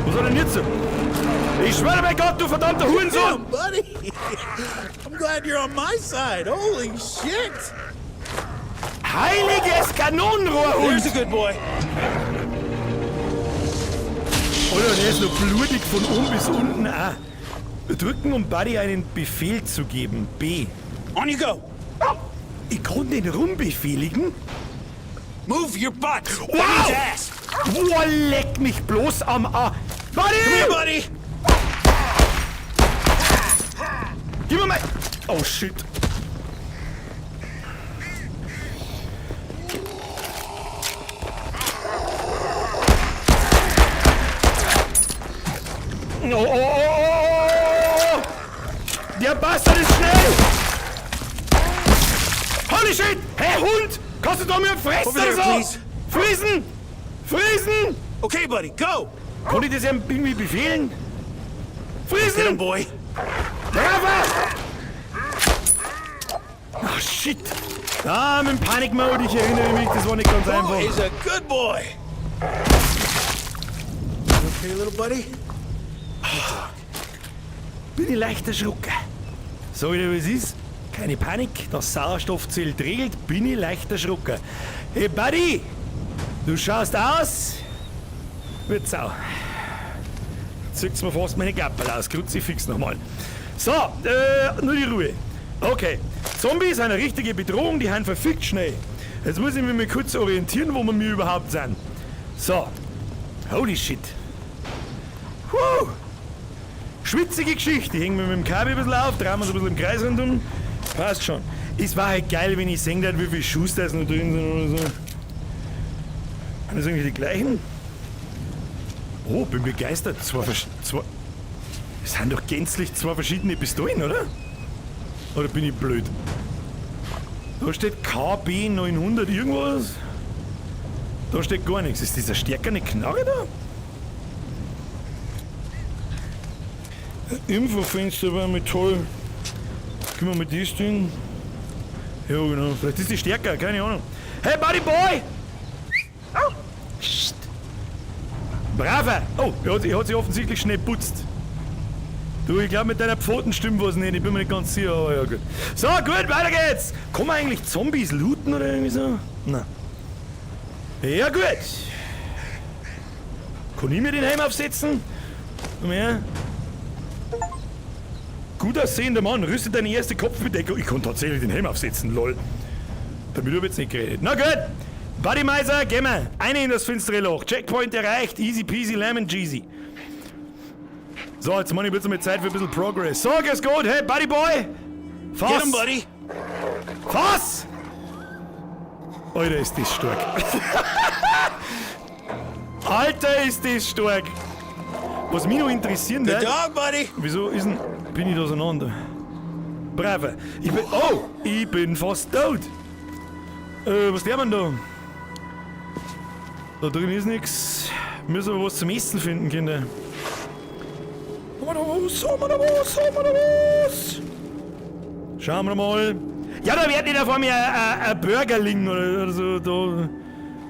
Was hat er denn jetzt so? Ich schwöre bei Gott, du verdammter Hurensohn! Damn, buddy. I'm glad you're on my side. Holy shit. Heiliges Kanonenrohrhund! There's a good boy. Oder und er ist noch blutig von oben bis unten. Ah. Drücken, um Buddy einen Befehl zu geben. B. On you go. Ich kann den rumbefehligen? Move your butt. Wow! That means ass. Boah, leck mich bloß am A. Buddy! Come here, buddy. Gib mir mal. Oh shit. Oh, oh, oh, oh, oh, oh. Der Bastard ist schnell! Holy shit! Hey Hund! Kannst du da mir fressen Over there, oder so? please. Friesen! Friesen! Okay, buddy, go. Kann ich das ihm irgendwie befehlen? Get him, Friesen! boy. Treffer! Ach, shit! Ah, mit dem Panic Mode, ich erinnere mich, das war nicht ganz Oh, einfach. he's a good boy. You okay, little buddy? Bin ich leicht erschrocken. Sag ich dir, wie es ist? Keine Panik, das Sauerstoffzelt regelt, bin ich leicht erschrocken. Hey, Buddy! Du schaust aus wie Sau. Zieht's mir fast meine Gappel aus. Kruzifix nochmal. So, nur die Ruhe. Okay, Zombies sind eine richtige Bedrohung, die haben verfickt schnell. Jetzt muss ich mich mal kurz orientieren, wo wir mir überhaupt sind. So. Holy shit. Huh. Schwitzige Geschichte. Ich hänge mir mit dem Kabel ein bisschen auf, drehen wir uns ein bisschen im Kreis rundum. Passt schon. Es war halt geil, wenn ich sehen würde, wie viele Schuss da noch drin sind oder so. Sind das eigentlich die gleichen? Oh, bin begeistert. Zwei, das sind doch gänzlich zwei verschiedene Pistolen, oder? Oder bin ich blöd? Da steht KB 900 irgendwas. Da steht gar nichts. Ist dieser stärkere Knarre da? Infofenster war mit toll. Können wir mit das Ding? Ja, genau. Vielleicht ist die stärker, keine Ahnung. Hey, Buddy Boy! Oh. Psst. Braver! Oh, er hat sich offensichtlich schnell putzt. Du, ich glaube, mit deiner Pfoten stimmt was nicht. Ich bin mir nicht ganz sicher, aber ja, gut. So, gut, weiter geht's! Kann man eigentlich Zombies looten oder irgendwie so? Nein. Ja, gut. Kann ich mir den Helm aufsetzen? Komm her. Gut aussehender Mann, rüstet deine erste Kopfbedeckung. Ich kann tatsächlich den Helm aufsetzen, lol. Damit hab ich jetzt nicht geredet. Na gut. Buddy-Meiser, geh mal. Eine in das finstere Loch. Checkpoint erreicht. Easy peasy lemon cheesy. So, jetzt mach ich ein bisschen mehr Zeit für ein bisschen Progress. So, geht's gut. Hey, Buddy Boy. Fass. Get him, buddy. Fass! Alter, ist das stark. Alter, ist das stark. Was mich noch interessieren Good wird... dog, buddy. Wieso ist denn... Bin ich da auseinander? Brave. Ich bin... Oh! Ich bin fast tot. Was der man da? Da drin ist nix. Müssen wir was zum Essen finden, Kinder. Haben wir da was? Haben wir da was? Haben wir da was? Schauen wir mal. Ja, da wird nicht vor mir ein Burger liegen oder so. Da.